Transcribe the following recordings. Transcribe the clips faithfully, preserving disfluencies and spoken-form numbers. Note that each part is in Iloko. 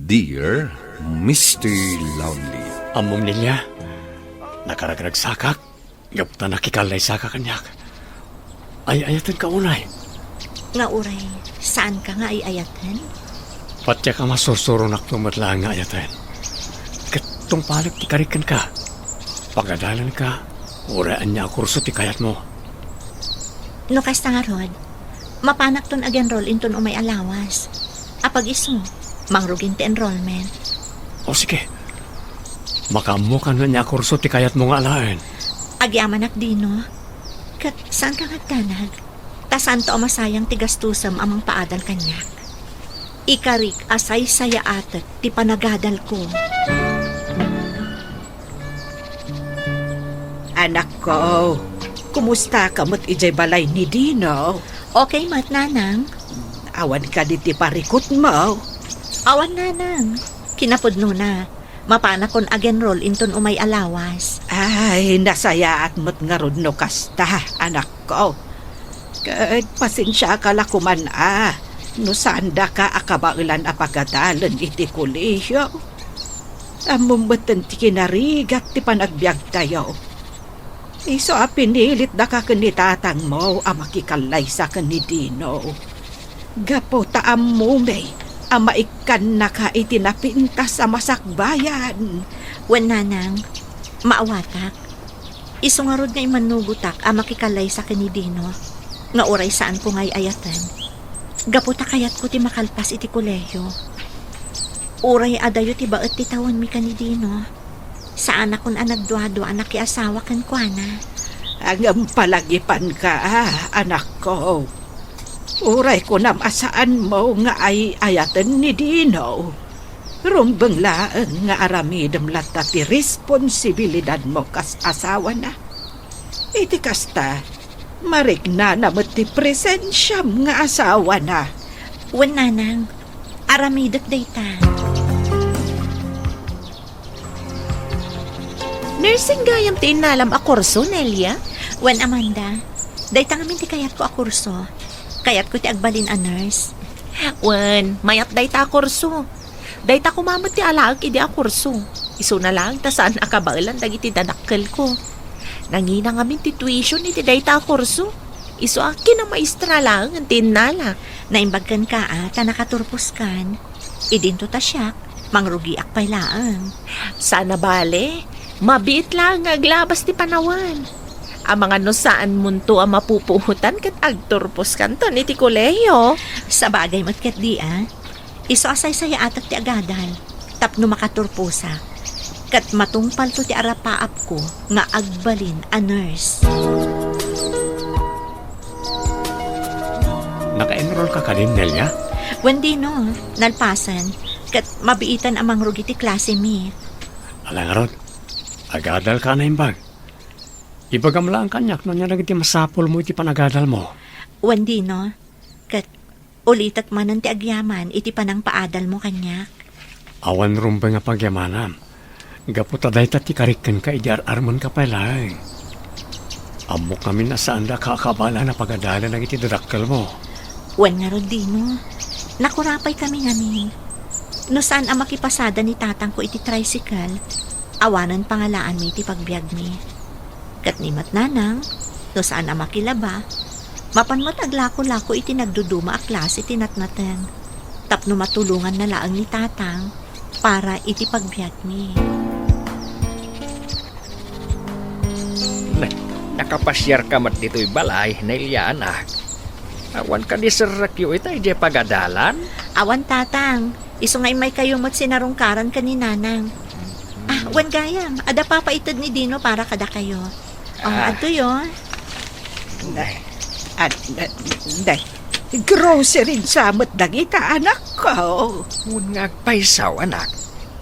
Dear Mister Lovely. Ammom, Nelia, nakaragragsakak, gapu ta nakikallaysaka kaniak. Ay-ayatenka unay. Nga uray, saanka nga ay-ayaten? Patiek a masursuronakto met laeng nga ayaten. Ket tungpalek ti karik kenka. Pagadalenka, uray ania a kurso ti kayatmo. No kasta ngarud, mapanakton ag-enroll inton umay a lawas. Apag isu, mangrugin ti enrollment. O sige, makaammoka no ania a kurso ti kayatmo nga alaen. Agyamanak, Dino. Ket saanka nga agdanag? Ta saanto a masayang ti gastusem a mangpaadal kaniak. Ikarik a saysayaatek ti panagadalko. Anakko, kumustaka met idiay balay ni Dino? Okay met, Nanang. Awan kadi ti parikutmo? Awan, Nanang. Kinapudnona, mapanakon ag-enroll inton umay a lawas. Ay, nasayaat met ngarud no kasta, anakko. Ket pasensiaka la koman a no saandaka a kabaelan a pagadalen iti kolehiyo. Ammom metten ti kinarigat ti panagbiagtayo. Isu a pinilitdaka ken ni tatangmo a makikallaysa ken ni Dino. Gapu ta ammomi a maikkannaka iti napintas a masakbayan. Wen, Nanang, maawatak. Isu ngarud nga immannugotak a makikallaysa ken ni Dino, nga uray saanko nga ay-ayaten. Gapu ta kayatko ti makalpas iti kolehiyo. Uray adayo ti baet ti tawenmi ken ni Dino, saanakon a nagduadua a nakiasawa kenkuana. Ngem palagipanka, anakko. Uray kunam a saanmo nga ay-ayaten ni Dino, rumbeng laeng nga aramidem latta ti responsibilidadmo kas asawana. Iti kasta, mariknana met ti presensiam nga asawana. Wen, Nanang, aramidek dayta. Nursing gayam ti innalam a kurso, Nelia? Wen, Amanda, dayta ngamin ti kayatko a kurso. Kayatko ti agbalin a nurse. Wen, mayat dayta a kurso. Dayta koma met ti alaek idi a kurso. Isuna laeng ta saan a kabaelan dagiti dadakkelko. Nangina ngamin ti tuition iti dayta a kurso. Isu a kinamaestra laeng ti innala. Naimbag kenka a ta nakaturposkan. Idinto ta siak, mangrugiak pay laeng. Saan a bale, mabiit laeng nga aglabas ti panawen. Amangan no saanmonto a mapupuotan ket agturposkanton iti kolehiyo. Sabagay met ketdi a. Isu a saysayaatak ti agadal tapno makaturposak, ket matungpalto ti arapaapko nga agbalin a nurse. Naka-enroll ka kadin, Nelia? Wen, Dino, nalpasen, ket mabiitan a mangrugi ti klasemi. Ala ngarud, agadalka a naimbag. Ibagam laeng kaniak no ania dagiti masapulmo iti panagadalmo. Wen, Dino, ket ulitek manen ti agyaman iti panangpaadalmo kaniak. Awan rumbeng a pagyamanam, gapu ta dayta ti karik kenka idi ar-armenka pay laeng. Ammok ngamin a saanda a kaakabaelan a pagadalen dagiti dadakkelmo. Wen ngarud, Dino, nakurapaykami ngamin. No saan a makipasada ni tatangko iti tricycle, awanen pangalaanmi iti pagbiagmi. Ket ni met nanang, no saan a makilaba, mapan met aglako-lako iti nagduduma a klase ti natnateng, tapno matulonganna laeng ni tatang para iti pagbiagmi. Na-, nakapasiarka met ditoy balay, Nelia, anak? Awan kadi serrekyo ita idiay pagadalan? Awan, tatang. Isu nga immaykayo met sinarungkaran ken ni nanang. Ah, wen gayam, adda papaited ni Dino para kadakayo. Oh, ah, adtoyo. Day. Ad-, day. Grocery sa met dagita, anakko. Wen nga agpayso, anak.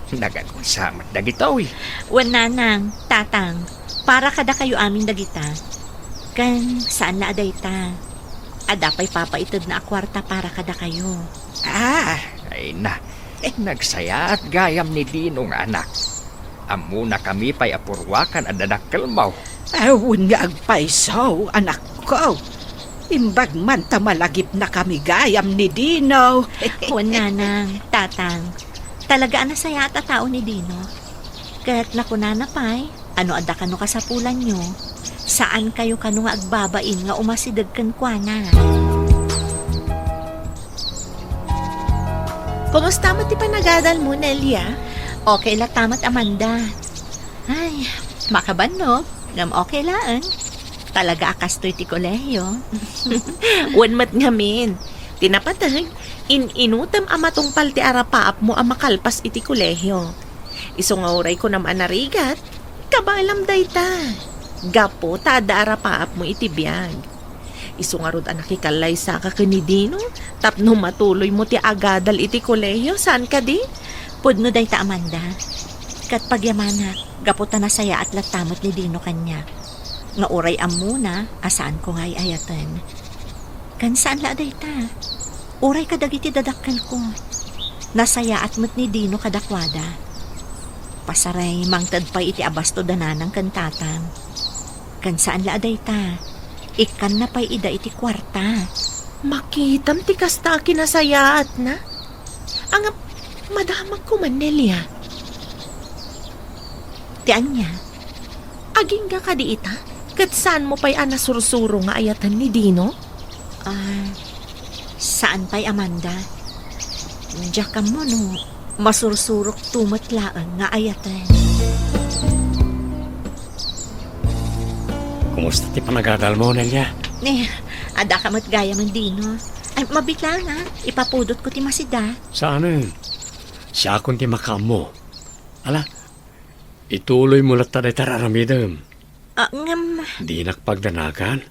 Naganusa met dagitoy. Wen nanang, tatang, para kadakayo amin dagita. Ken saan la a dayta. Adda pay papaitedna a kuarta para kadakayo. Ah, ay na. Nagsayaat gayam ni Dino nga anak. Ammona kami pay a purwakan a dadakkelmo. Awan nga agpayso, anakko. Imbag man ta malagipnakami gayam ni Dino. Wen nanang, tatang. Talaga a nasayaat a tao ni Dino. Ket nakunana pay, a no adda kano kasapulanyo, saankayo kano nga agbabain nga umasideg kenkuana. Kumusta met ti panagadalmo, Nelia? Okay latta met, Amanda. Ay, makabannog, ngem okay laeng. Talaga a kastoy ti kolehio. Wen met ngamin, ti napateg, in-inutem a matungpal ti arapaapmo a makalpas iti kolehio. Isu nga uray kunam a narigat, kabaelam dayta. Gapu ta adda arapaapmo iti biag. Isu ngarud a nakikallaysa ka ken ni Dino tapno matuloymo ti agadal iti kolehio, saan kadi? Pudno dayta, Amanda. Ket pagyamanak, gapu ta nasayaat latta met ni Dino kaniak, nga uray ammona a saanko nga ay-ayaten. Ken saan la a dayta, uray kadagiti dadakkelko, nasayaat met ni Dino kadakuada. Pasaray, mangted pay iti abasto da nanang ken tatang. Ken saan la a dayta, ikkanna pay ida iti kuarta. Makitam ti kasta a kinasayaatna? Ania, madamagko man, Nelia. Ti ania? Agingga kadi ita? Ket saanmo pay a nasursuro nga ayaten ni Dino? Ah, saan pay, Amanda. Diak ammo no masursurokto met laeng nga ayaten. Kumusta ti panagadalmo, Nelia? Eh, addaka met gayam, Dino. Ay, mabiit laeng, a. Ipapudotko ti masida. Saanen. Siakon ti makaammo. Ala, ituloymo latta dayta ar-aramidem. Ah, ngem. Dinak pagdanagan.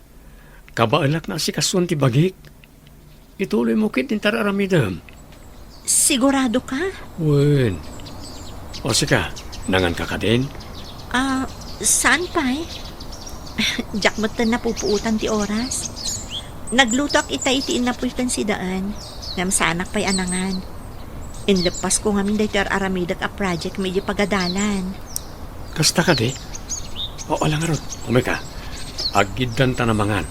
Kabaelak nga asikasuon ti bagik. Ituloymo ketdin ti ar-aramidem. Sigurado ka? Wen. O sika, nanganka kadin? Ah, saan pay? Diak metten napupuotan ti oras. Naglutoak ita iti innapuy ken sidaen, ngem saanak pay a nangan. Inleppasko ngamin daytoy ar-aramidek a project idiay pagadalan. Kasta kadi? O, ala ngarud, umay ka. Aggiddanta a mangan.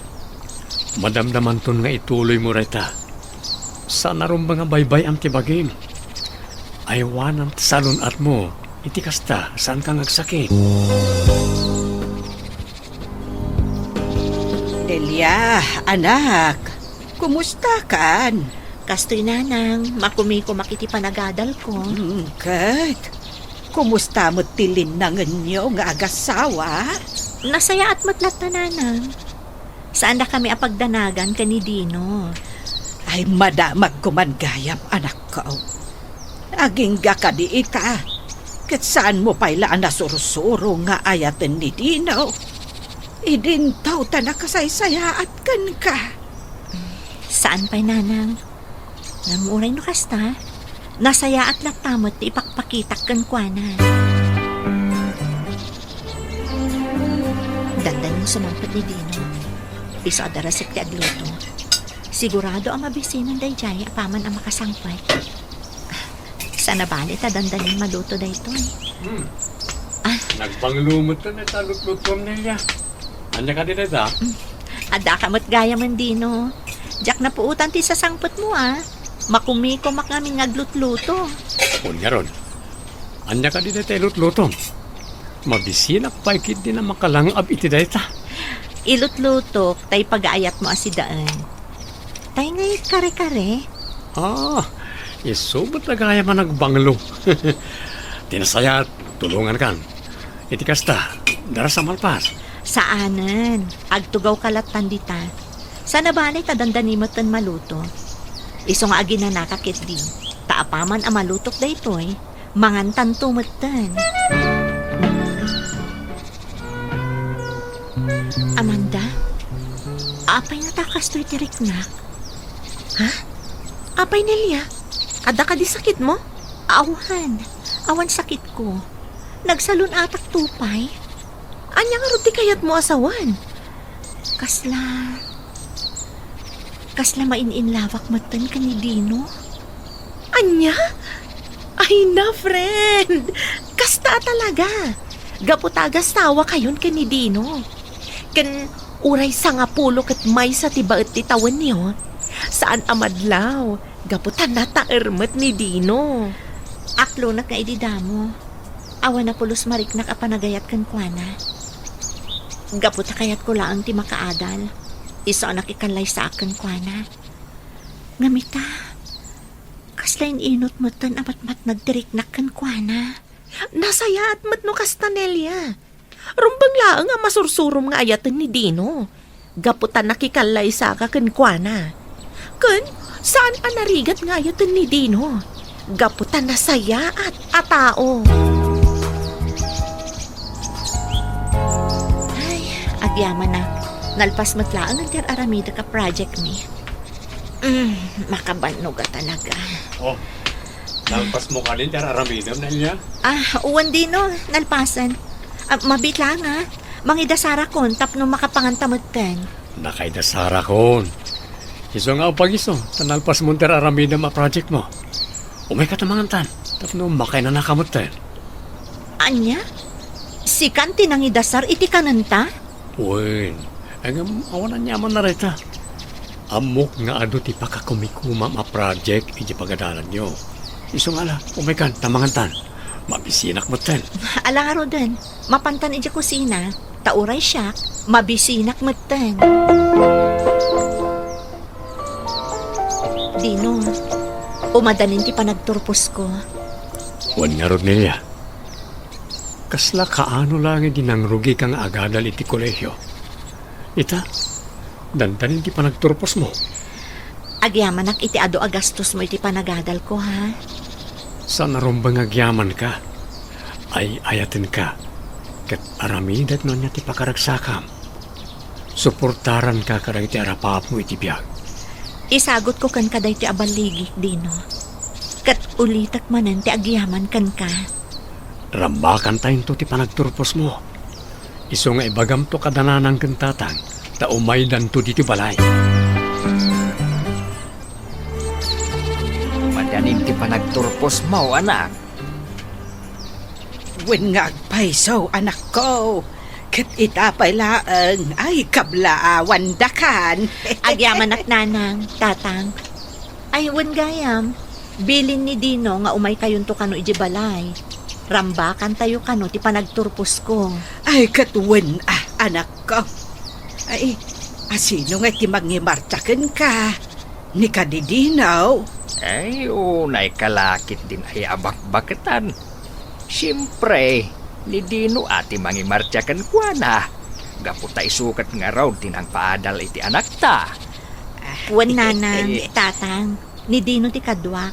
Madamdamanton nga ituloymo dayta. Saan a rumbeng a baybay-am ti bagim. Aywanam ti salun-atmo. Iti kasta, saanka nga agsakit. Delia, anak, kumusta kan? Kastoy, Nanang, makumikumak iti panagadalko. Hmm, ket, kumusta met ti linnangenyo nga agasawa? Nasayaat met latta, Nanang. Saandakami a pagdanagan ken ni Dino. Ay, madamagko man gayam, anakko. Agingga kadi ita, ket saanmo pay la a nasursuro nga ayaten ni Dino. Idinto ta nakasaysayaat kenka. Saan pay, Nanang. Ngem uray no kasta, nasayaat latta met ti ipakpakitak kenkuana. Dandanin sumangpet ni Dino. Isu a darasek ti agluto. Sigurado a mabisinan daydiay apaman a makasangpet. Sana bale ta dandanin maluto daytoy. Hmm. Ah. Nagbanglo met ta lutlutuam, Nelia. Ania kadi dayta? Hmm. Addaka met gayam, Dino. Diak napuotan ti sasangpetmo, a. Makumikumak ngamin nga aglutluto. Wen ngarud, ania kadi dayta ilutlutom? Mabisinak pay ketdi a makalang-ab iti dayta. Ilutlutok tay pagaayatmo a sidaen. Tay ngay kare-kare? Ah, isu met a gayam a nagbanglo. Ti nasayaat, tulongankan. Iti kasta, darasa malpas. Saanen, agtugawka lattan dita. Sana bale ta dandani metten maluto. Isu nga aginanaka ketdi, ta apaman a malutok daytoy, mangantanto metten. Amanda, apay ngata kastoy ti riknak? Ha? Apay, Nelia? Adda kadi sakitmo? Awan. Awan sakitko. Nagsalun-atakto pay. Ania ngarud ti kayatmo a sawen? Kasla, kasla main-inlawak metten ken ni Dino. Ania? Ay na, friend! Kasta a talaga! Gapu ta agasawakayon ken ni Dino. Ken uray sangapulo ket maysa ti baet ti tawenyo, saan a madlaw, gapu ta nataer met ni Dino. Aklonak nga idi damo, awan a pulos mariknak a panagayat kenkuana. Gapu ta kayatko laeng ti makaadal, isu a nakikallaysaak kenkuana. Ngem ita, kasla in-inut metten a matmatnag ti riknak kenkuana. Nasayaat met no kasta, Nelia. Rumbeng laeng a masursurom nga ayaten ni Dino, gapu ta nakikallaysaka kenkuana. Ken saan a narigat nga ayaten ni Dino, gapu ta nasayaat a tao. Ay, agyamanak. Nalpas met laeng ti ar-aramidek a projectmi. Mm, makabannog a talaga. Oh, nalpas mo kadin ti ar-aramidem, Nelia? Ah, wen Dino, nalpasen. Ah, mabiit laeng, ah. Mangidasarakon tapno makapanganta metten. Nakaidasarakon. Isu nga upagiso, ta nalpas mo ti ar-aramidem a project mo. Umayka ta mangantan, tapno makainanaka metten. Ania? Sikan ti nangidasar iti kanenta? Wen, ngem awan aniamanna dayta. Ammok nga adu ti pakakumikumam a project iti pagadalanyo. Isu nga ala, umaykan ta mangantan. Mabisinak metten. Ala ngaruden, mapantan iti kusina, ta uray siak, mabisinak metten. Dino, umadanin ti panagturposko. Wen ngarud, Nelia. Kasla kaano laeng idi nangrugika nga agadal iti kolehio? Ita, dandanin ti panagturposmo. Agyamanak iti adu a gastosmo iti panagadalko, ha? Saan a rumbeng nga agyamanka. Ay-ayatenka. Ket aramidek no ania ti pakaragsakam. Suportaranka kadagiti arapapmo iti biag. Isagutko kenka daytoy a balligik, Dino. Ket ulitek manen ti agyaman kenka. Rambakantayo ti panagturposmo. Isu nga ibagamto kada nanang ken tatang, ta umaydanto ditoy balay. Madanin ti panagturposmo, anak. Wen nga agpayso, anakko, ket ita pay laeng ay kablaawan dakan. Agyamanak, nanang, tatang. Ay, wen gayam, bilin ni Dino nga umaykayonto kano idiay balay. Rambakantayo kano ti panagturposko. Ay, ket wen, ah, anakko. Ay, asino nga ti mangimartsa kenka? Ni kadi Dino? Ay, unay kalakit din ay abakbaketan. Siempre, ni Dino a ti mangimartsa kenkuana. Gapu ta isu ket ngarud ti nangpaadal iti anakta. Wen nanang, tatang, ni Dino ti kaduak.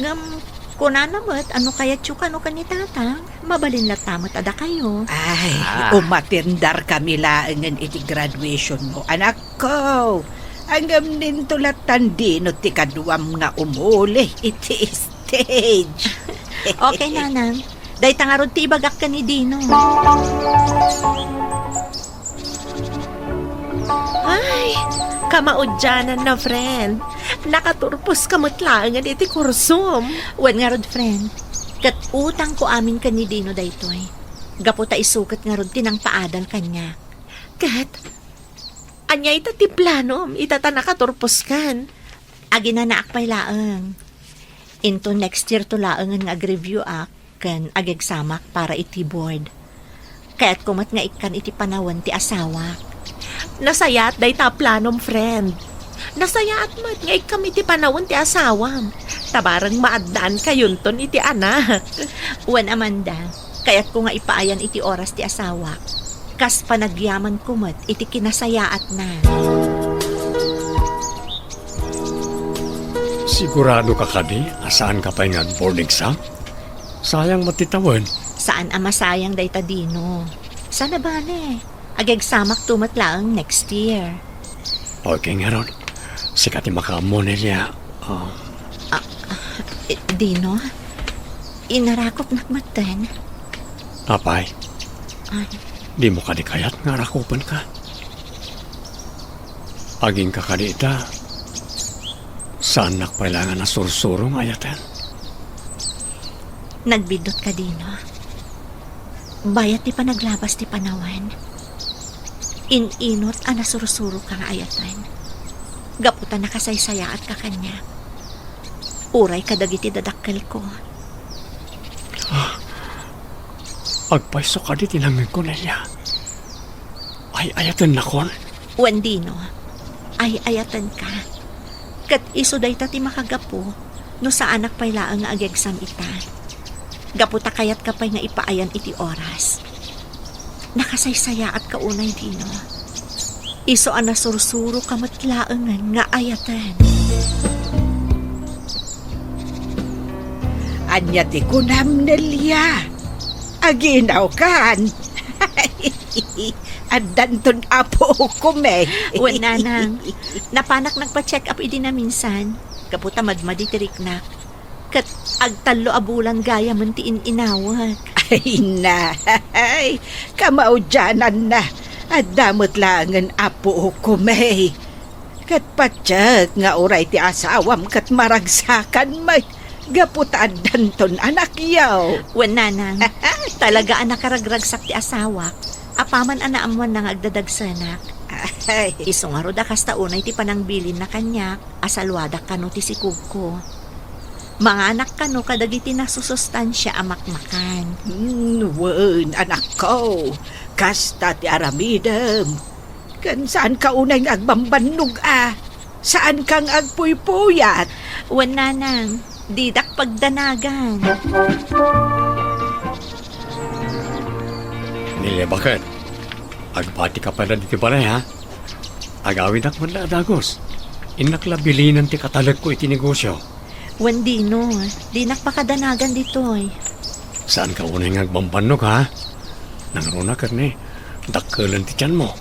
Ngem, kunana met a no kayatyo kano ken ni tatang, mabalin latta met a dakayo. Ay, ah, umatendarkami laengen iti graduationmo, anakko. Ngem dinto lattan Dino ti kaduam nga umuli iti stage. Okay, nanang. Dayta ngarud ti ibagak ken ni Dino. Ay, kamaudiananna, friend. Nakaturposka met laengen iti kursom. Wen ngarud, friend. Ket utangko amin ken ni Dino daytoy. Gapu ta isu ket ngarud ti nangpaadal kaniak. Ket, ania ita ti planom ita ta nakaturposkan? Aginanaak pay laeng. Inton next year to laengen nga agreview ak ken agegsamak para iti board. Kayatko met nga ikkan iti panawen ti asawak. Nasayaat dayta a planom, friend. Nasayaat met nga ikkam iti panawen ti asawam. Ta bareng maaddankayonton iti anak. Wen, Amanda, kayatko nga ipaayan iti oras ti asawak. Kas panagyamanko met iti kinasayaatna. Sigurado ka kadi a saan ka pay nga ag-board exam? Sayang met ti tawen. Saan a masayang dayta, Dino. Sana bale, agegsamakto met laeng next year. Okay ngarud. Sika ti makaammo, Nelia. Ah. Ah, ah, eh, Dino, inarakopnak metten. Apay, ay, dimo kadi kayat nga arakopenka? Agingga kadi ita, saannak pay laeng a nasursuro nga ayaten. Nagbiddut ka, Dino. Bayat ti panaglabas ti panawen, in-inut a nasursuro ka nga ayaten. Gapu ta nakasaysayaat ka kaniak. Uray kadagiti dadakkelko, Agpayso kadi ti nangngegko, Nelia? Ay-ayatennakon? Wen, Dino, ay-ayatenka. Ket isu dayta ti makagapu no saanak pay laeng nga agegsam ita. Gapu ta kayatka pay nga ipaayan iti oras. Nakasaysayaatka unay, Dino. Isu a nasursuroka met laengen nga ayaten. Ania ti kunam, Nelia? Aginawkan? Addanton apo ukom, eh. Wen, Nanang. Napanak nagpa-check up idi naminsan. Gapu ta madmadi ti riknak. Ket agtallo a bulan gayamen ti in-inawek. Ay, nay, kamaudiananna. Adda met laengen apo ukom, eh. Ket patiek nga uray ti asawam ket maragsakan met gapu ta addanton anakyo. Wen, Nanang, talaga a nakaragragsak ti asawak. Apaman a naammoanna nga agdadagsenak. Ay. Isu ngarud a kasta unay ti panangbilinna kaniak a saluadak kano ti sikogko. Manganak kano kadagiti nasusustansia a makmakan. Hmm, wen, anakko, kasta ti aramidem. Ken saanka unay nga agbambannog a? Saanka nga agpuypuyat? Wen, Nanang, didak pagdanagan. Nelia, baket, agpatika pay la ditoy balay, ha? Agawidak met la a dagus. Innak la bilinen ti katalekko iti negosio. Wen, Dino, dinak pakadanagan ditoy. Saanka unay nga agbambannog, ha? Nangruna ket ni, dakkelen ti tianmo.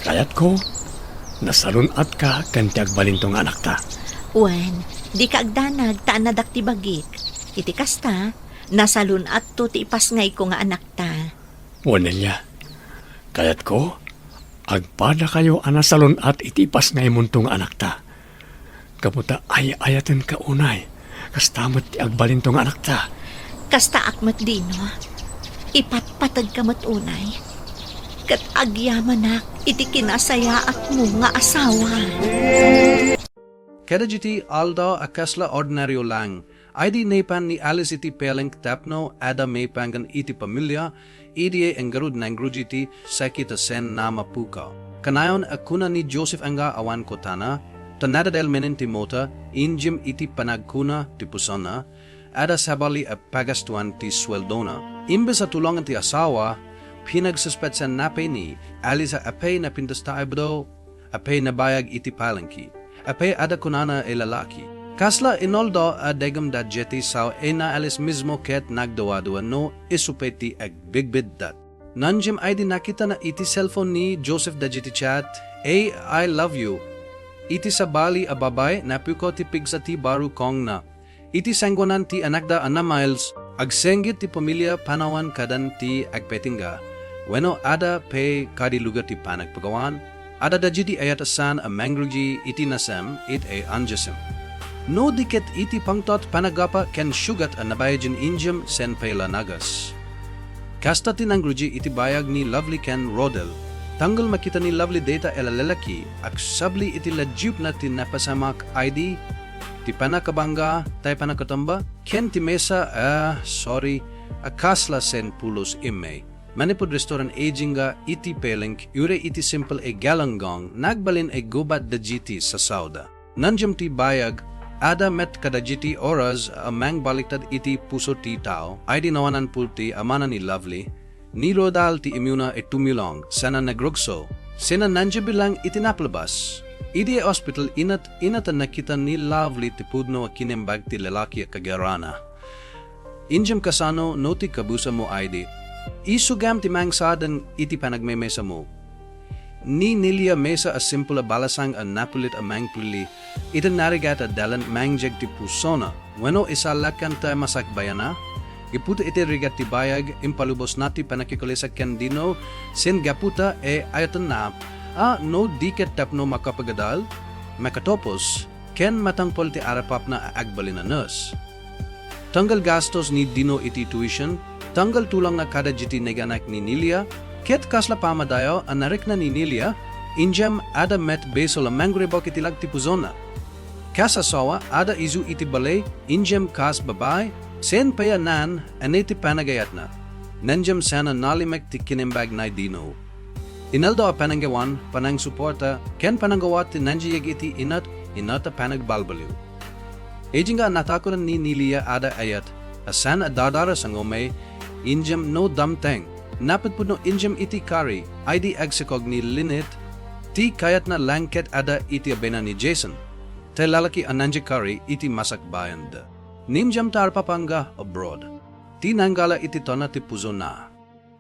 Kayatko, nasalun-atka ken ti agbalinto nga anakta. Wen, dika agdanag ta annadak ti bagik. Iti kasta, nasalun-atto ti ipasngayko nga anakta. Wen, Nelia, kayatko, agpadakayo a nasalun-at iti ipasngaymonto nga anakta. Gapu ta ay-ayatenka unay, kasta met ti agbalinto nga anakta. Kastaak met, Dino. Ipatpategka met unay. Ket agyamanak iti kinasayaatmo nga asawa. Kadagiti aldaw a kasla ordinario lang, idi naipan ni Alice iti peleng tapno adda maipangan iti pamilia, idi ngarud nangrugi ti sakit a saan a mapukaw. Kanayon a kuna ni Joseph, angga awan kutana, ta nadadael manen ti mota, ngem iti panagkuna ti pusona, adda sabali a pagastuan ti sueldona. Imbes a tulongan ti asawa, pinagsuspetsanna pay ni Alice a apay napintas ti abdo, apay nabayag iti palengke, apay adda kunana a lalaki. Kasla inaldaw a dagem dagiti sao ni Alice mismo ket nagduadua no isu pay ti agbigbiddut. Ngem idi nakitana iti cellphone ni Joseph dagiti chat, "Hey, I love you," iti sabali a babai, napukaw ti pigsa ti barukongna. Iti sangoanan ti anakda a Miles, agsenggit ti pamilia panawen kadan ti agpetengga, wenno adda pay kadi lugar ti panagpagawan, adda dagiti ayat a saan a mangrugi iti nasem iti anjasem. No di ket iti pangtot, panagapa ken sugat a nabayag ngem saan pay la nagas. Kasta ti nangrugi iti bayag ni Lovely ken Rodel. Tunggal makita ni Lovely dayta a lalaki, agsabli iti ladiepna ti napasamak idi ti panakabangga, tay panakatamba, ken ti mesa a, sorry, a kasla saan pulos immay. Manipud restaurant agingga iti peleng, uray iti simple a galanggang, nagbalin a gubat dagiti sasaoda. Ngem ti bayag, adda met kadagiti oras a mangbaliktad iti puso ti tao, idi nawanan pulti a mana ni Lovely, ni Rodel ti imuna a tumulong, saan a nagrugso, saan a nangbilang iti napaubas. Idi ospital, inat, inatan nakita ni Lovely ti pudno a kinaimbag ti lalaki a kagerana. Ngem kasano no ti kabusamo idi? Isugam ti mangsaden iti panagmemesamo. Ni Nelia mesa a simple a balasang a napulit a mangpili, iti narigat a dalan mangdiag ti pusona, wenno isalakan ta masakbayana, gapu ta iti rigat ti bayag, impalubosna ti pannakikulisak ken Dino, saan gapu ta ay-ayatenna, a no di ket tapno makapagadal, makatapos, ken matangpol ti arapapna a agbalin a nurse. Tunggal gastos ni Dino iti tuition, tunggal tulongna kadagiti naganak ni Nelia, ket kasla pamadayo a narikna ni Nelia, ngem adda met basol a mangribuk iti lag ti pusona. Kas asawa, adda isu iti balay, ngem kas babai, saan pay a naan a iti panagayatna. Nandiam saan a nalimek ti kinimbag ni Dino. Inaldaw a pananggawan, panangsuporta, ken pananggawat ti nangibaga iti inat-inat a panagbalbaliw. Idi nga natakonan ni Nelia adda ayat a saan a dadaras a ngumay, indiam no damteng, napudpudno indiam iti kari, idi agsakog ni Lynette, ti kayatna laeng ket adda iti abina ni Jason, ti lalaki a nangibaga kari iti masakbayanda. Ngem diamta arpapangga abroad. Ti nanggala iti tona ti pusona.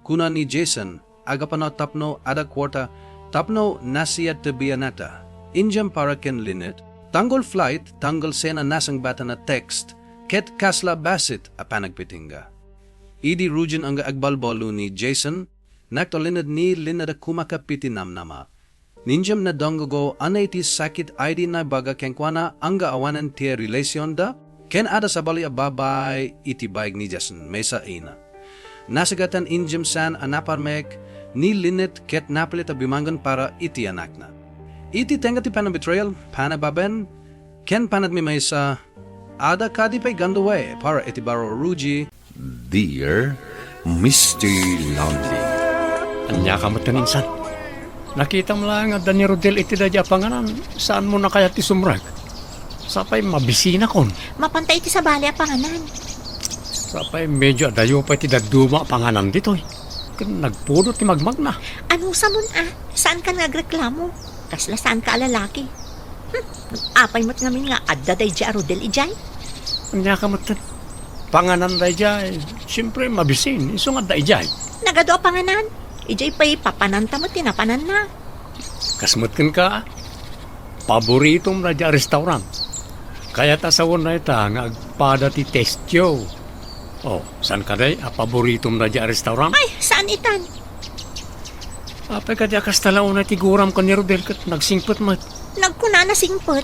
Kuna ni Jason, agapanna tapno adda kuarta, tapno nasiat ti bianata. Indiam para ken Lynette, tanggal flight, tanggal saan a nasangbatan a text, ket kasla bassit a panagpitingga. Idi rugienna nga agbalbaliw ni Jason, naktalinaed ni Lynette a kumakap iti namnama. Ngem nadunggogo a naiti sakit idi naibaga kenkuana nga awanen ti relasionda ken adda sabali a babai iti baig ni Jason, maysa ina. Nasagatan ngem saan a naparmek ni Lynette ket napilit a bimanggen para iti anakna. Iti tengnga ti panagbetrayal, panagbabain, ken panagmaymaysa, adda kadi pay gundaway para iti baro Rugie. Dear Mister Lonely. Ania ka met insan? Nakitam laeng adda ni Rodel iti daydi a panganan, saanmo kayat ti sumrek? Sapay mabisinakon. Mapanta iti sabali a panganan. Sapay medyo adayo pay ti dadduma a panganan ditoy. Ken nagpudot ti magmagna. Anusamon a, saankan nga agreklamo. Kasla saanka a lalaki. Hmm, apay met ngamin nga adda daydi a Rodel idiay? Ania ka met ket? Panganan daydiay. Siempre, mabisin. Isu nga adda idiay. Nagadu a panganan. Idiay pay papananta met ti napananna. Kas met kenka, paboritom daydi a restaurant. Kayat a sawen dayta nga agpada ti testyo. Oh, saan kadi a paboritom daydi a restaurant? Ay, saan itan? Apay kadi a kasta la unay ti guram ken ni Rodel ket nagsingpet met? Nagkunana singpet.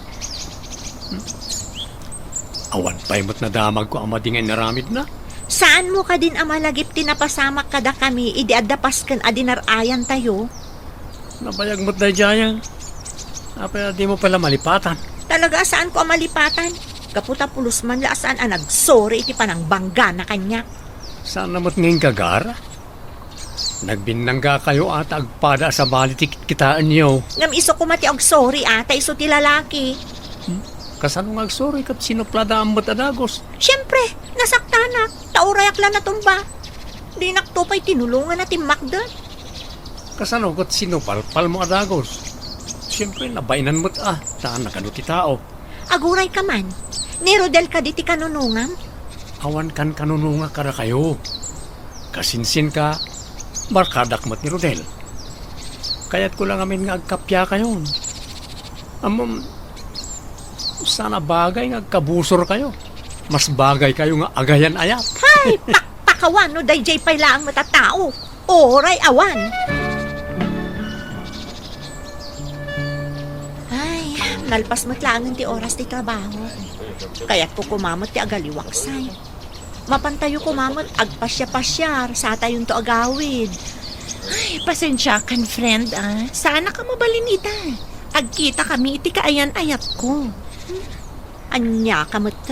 Awan pay met nadamagko a madi nga inaramidna. Saanmo kadin a malagip ti napasamak kadakami idi adda pasken a dinar-ayantayo? Nabayag met daydiay. Apay a dimo pay la malipatan? Talaga a saanko a malipatan. Gapu ta pulos man la a saan a nagsorry iti panangbanggana kaniak. Saanna met nga inggagara? Nagbinnanggakayo a ta agpada a sabali ti kitkitaenyo. Ngem isu koma ti agsorry a ta isu ti lalaki. Hmm? Kasano nga agsorry ket sinupladam met a dagus? Siempre, nasaktanak, ta urayak la natumba. Dinakto pay tinulongan a timmakder. Kasano ket sinupalpalmo a dagus? Siempre, nabainan met a, ta nagadu ti tao. Agurayka man, ni Rodel kadi ti kanunongam? Awan kan kanunonga kadakayo. Kasinsinka, barkadak met ni Rodel. Kayatko la ngamin nga agkappiakayon. Ammom, saan a bagay nga agkabusorkayo. Mas bagaykayo nga agayan-ayat. Hay, pakpakawan no daydiay pay laeng met a tao. Uray awan. Ay, nalpas met laengen ti oras ti trabaho. Kayatko koma met ti agaliwaksay. Mapantayo koma met agpasiapasiar, saantayonto agawid. Ay, pasensiakan, friend, a. Saannak a mabalin ita. Agkitakami iti kaayan-ayatko. Aniaka met?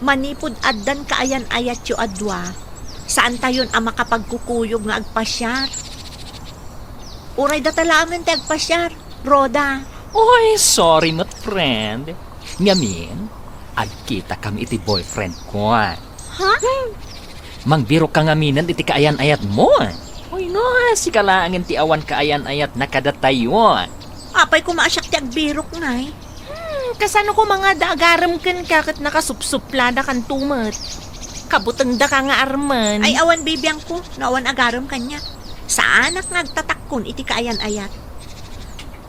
Manipud addan kaayan-ayatyo a dua, saantayon a makapagkukuyog nga agpasiar. Uray data laengen ti agpasiar, Roda. Oy, sorry met, friend. Ngamin, agkitakami iti boyfriendko. Ha? Mangbirokka ngaminen iti kaayan-ayatmo. Oy, no, sika laengen ti awan kaayan-ayatna kadatayo. Apay koma a siak ti agbirok, ngay? Hmm, kasano koma nga adda agarem kenka ket nakasupsupladakanto met? Kabutengdaka nga armen. Ay, awan bibiangko no awan agarem kaniak. Saanak nga agtatakkon iti kaayan-ayat.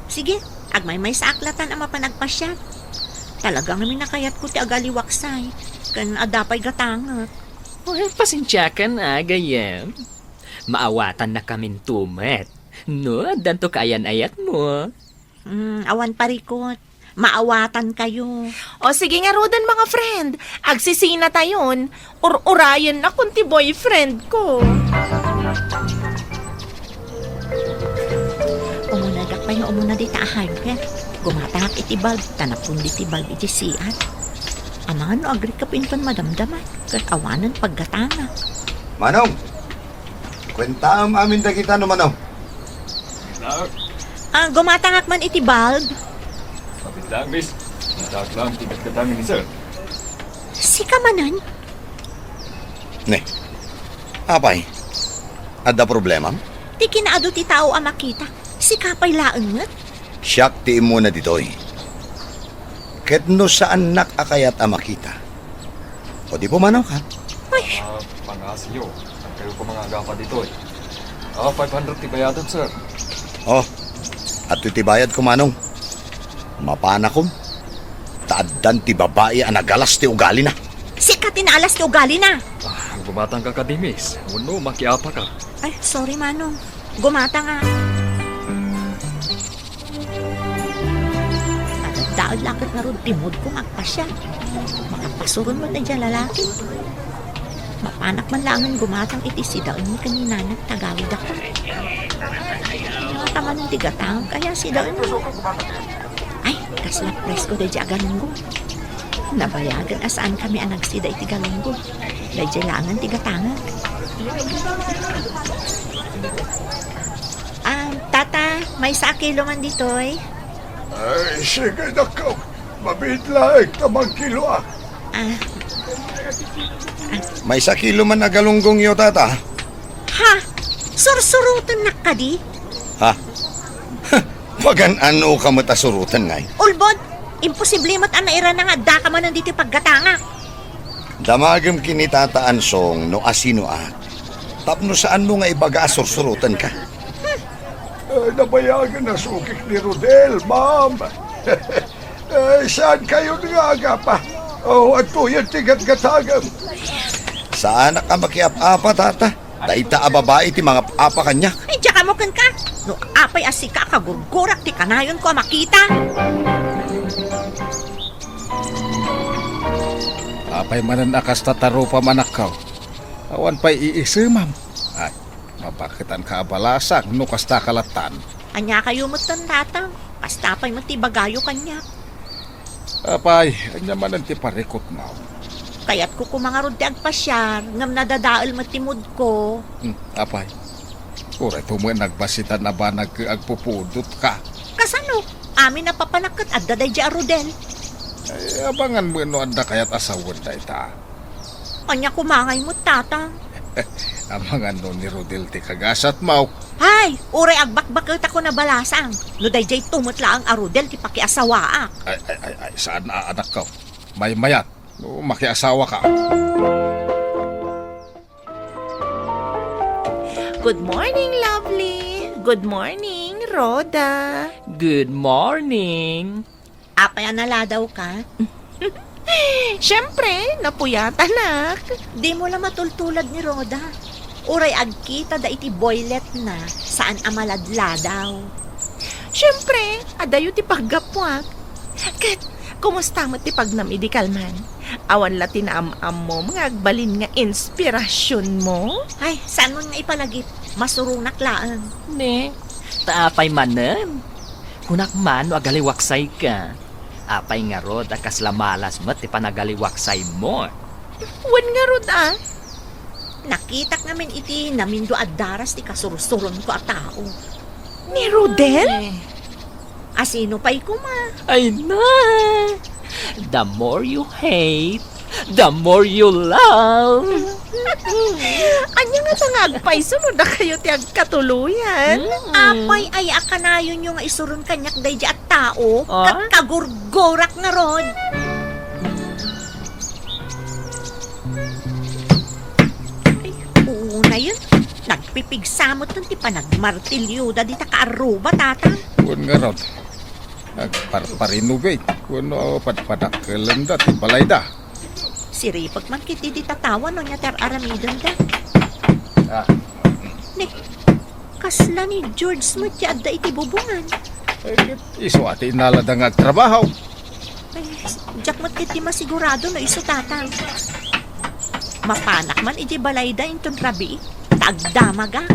Sige, agmaymaysaak latan a mapan agpasiar. Talaga ngamin a kayatko ti agaliwaksay, ken adda pay gatangek. Well, pasensiakan a, gayyem. Maawatannakaminto met. No, addanto kaayan-ayatmo. Hmm, awan parikot. Maawatankayo. O sige ngaruden, mga friend, agsisinatayon. Ur-urayennakon ti boyfriendko. Umunadak pay nga umuna dita a hardware. Gumatangak iti bulb, ta napundi ti bulb iti siat. Amangan no agrikep inton madamdama, ket awanen paggatangak. Manong! Kuentaem amin dagita no mano. Nak, Ah, gumatangak man iti bulb. Kapit lang, miss. Natak lang, tigat ka tangan ni sir. Sika manen? Ne. Apay, adda problemam? Ti kinaadu ti tao a makita. Sika pay laeng met? Siak ti immuna ditoy. Ket no saannak a kayat a makita, o di pumanaw ka. Ay. Ah, pangasiyo. Agkayo ko mga agapa ditoy. Ah, five hundred ti bayadon, sir. Oh, adtoy ti bayad ko, Manong. Mapanakom. Ta addan ti babai a nagalas ti ugalina. Sika ti naalas ti ugalina. Ah, gumatang ka kadi, miss. Wenno, makiapa ka. Ay, sorry, Manong. Gumatang a. Nadaddael la ket ngarud ti mood ko nga agpasiar. Makapasuron met daydiay lalaki. Mapanak man laengen gumatang iti sidaenmi ken ni Nanang, tagawidakon. Ania ta manen ti gatangek aya sidaenmi? Ay, kasla presko daydiay a galunggong. Nabayagen a saankami a nagsida iti galunggong. Daydiay laengen ti gatangek. Ah, tata, maysa a kilo man ditoy. Ay, sige, dakko. Mabiit laeng ta mangkiloak. Ah. Maysa kilo man a galunggongyo, tata. Ha? Sursurotennak kadi? Ha? Pagan-ano ka met a suroten, ngay? Ulbod, imposible met a nairana nga addaka manen ditoy paggatangak. Damagem ken ni Tata Ansong no asinoak, tapno saanmo nga ibaga a sursurotenka. Eh, nabayagen a sukik ni Rodel, ma'am. Eh, saankayon nga agapa? Oh, adtoyen ti gatgatangem. Saanak a makiap-apa, tata. Dayta a babai ti mangap-apa kaniak. Ay, diak ammo kenka. No apay a sika a kagurgurak ti kanayonko a makita. Apay manen a kasta tarupam, anakko? Awan pay iisemam. Ay, mabaketanka a balasang no kastaka lattan. Ania kayo metten, tatang? Kasta pay met ti ibagayo kaniak. Apay, ania manen ti parikutmo? Kayatko koma ngarud ti agpasiar, ngem nadadael met ti moodko. Hmm, apay. Uray to met nagbasitan a banag ket agpupudotka. Kasano? Amin a papanak ket adda daydiay a Rodel. Ay, abangan met no adda kayat a sawen dayta. Ania koma ngay met, tatang? Amangan no ni Rodel ti kagasatmo. Hay, uray agbakbaketakon a balasang. No daydiay to met laeng a Rodel ti pakiasawaak. Ay, ay, ay, ay, saan a, anakko? Maymayat no makiasawaka. Good morning, lovely. Good morning, Rhoda. Good morning. Apay a naladawka? Siyempre, napuyatanak. Dimo la matultulad ni Rhoda. Uray agkitada iti boyletna, saan a maladladaw. Siyempre, adayo ti paggapuak. Ket, kumusta met ti pagnamedikal man? Awan la ti naam-ammom nga agbalin nga inspirasionmo? Ay, saanmon nga ipalagip. Masuronak laeng. Ne, ta apay manen? Kunak man no agaliwaksayka. Apay ngarud a kasla malas met ti panagaliwaksaymo? Wen ngarud a. Nakitak ngamin iti namindo a daras ti kasursuronko a tao. Ni Rodel? Eh. Asino pay koma? Ay na! The more you hate, the more you love. Ania ngata nga agpayso no dakayo ti agkatuloyan? Mm. Apay aya a kanayonyo nga isuron kaniak daydiay a tao? Ah? Ka-, kagurgurak ngarud. Ay, unayen. Nagpipigsa met ti panagmartilyoda dita kaarruba, tatang. Wen ngarud. Agparparinovate wenno padpadakkelenda ti balayda. Siripek man ketdi ti tattao no ania ti ar-aramidenda. Ah. Ni, kasla ni George met ti adda iti bubongan. Eh, ket isu a ti innalada nga agtrabaho. Ay, diak met ketdi masigurado no isu, tatang. Mapanak man idiay balayda inton rabii, ta agdamagak.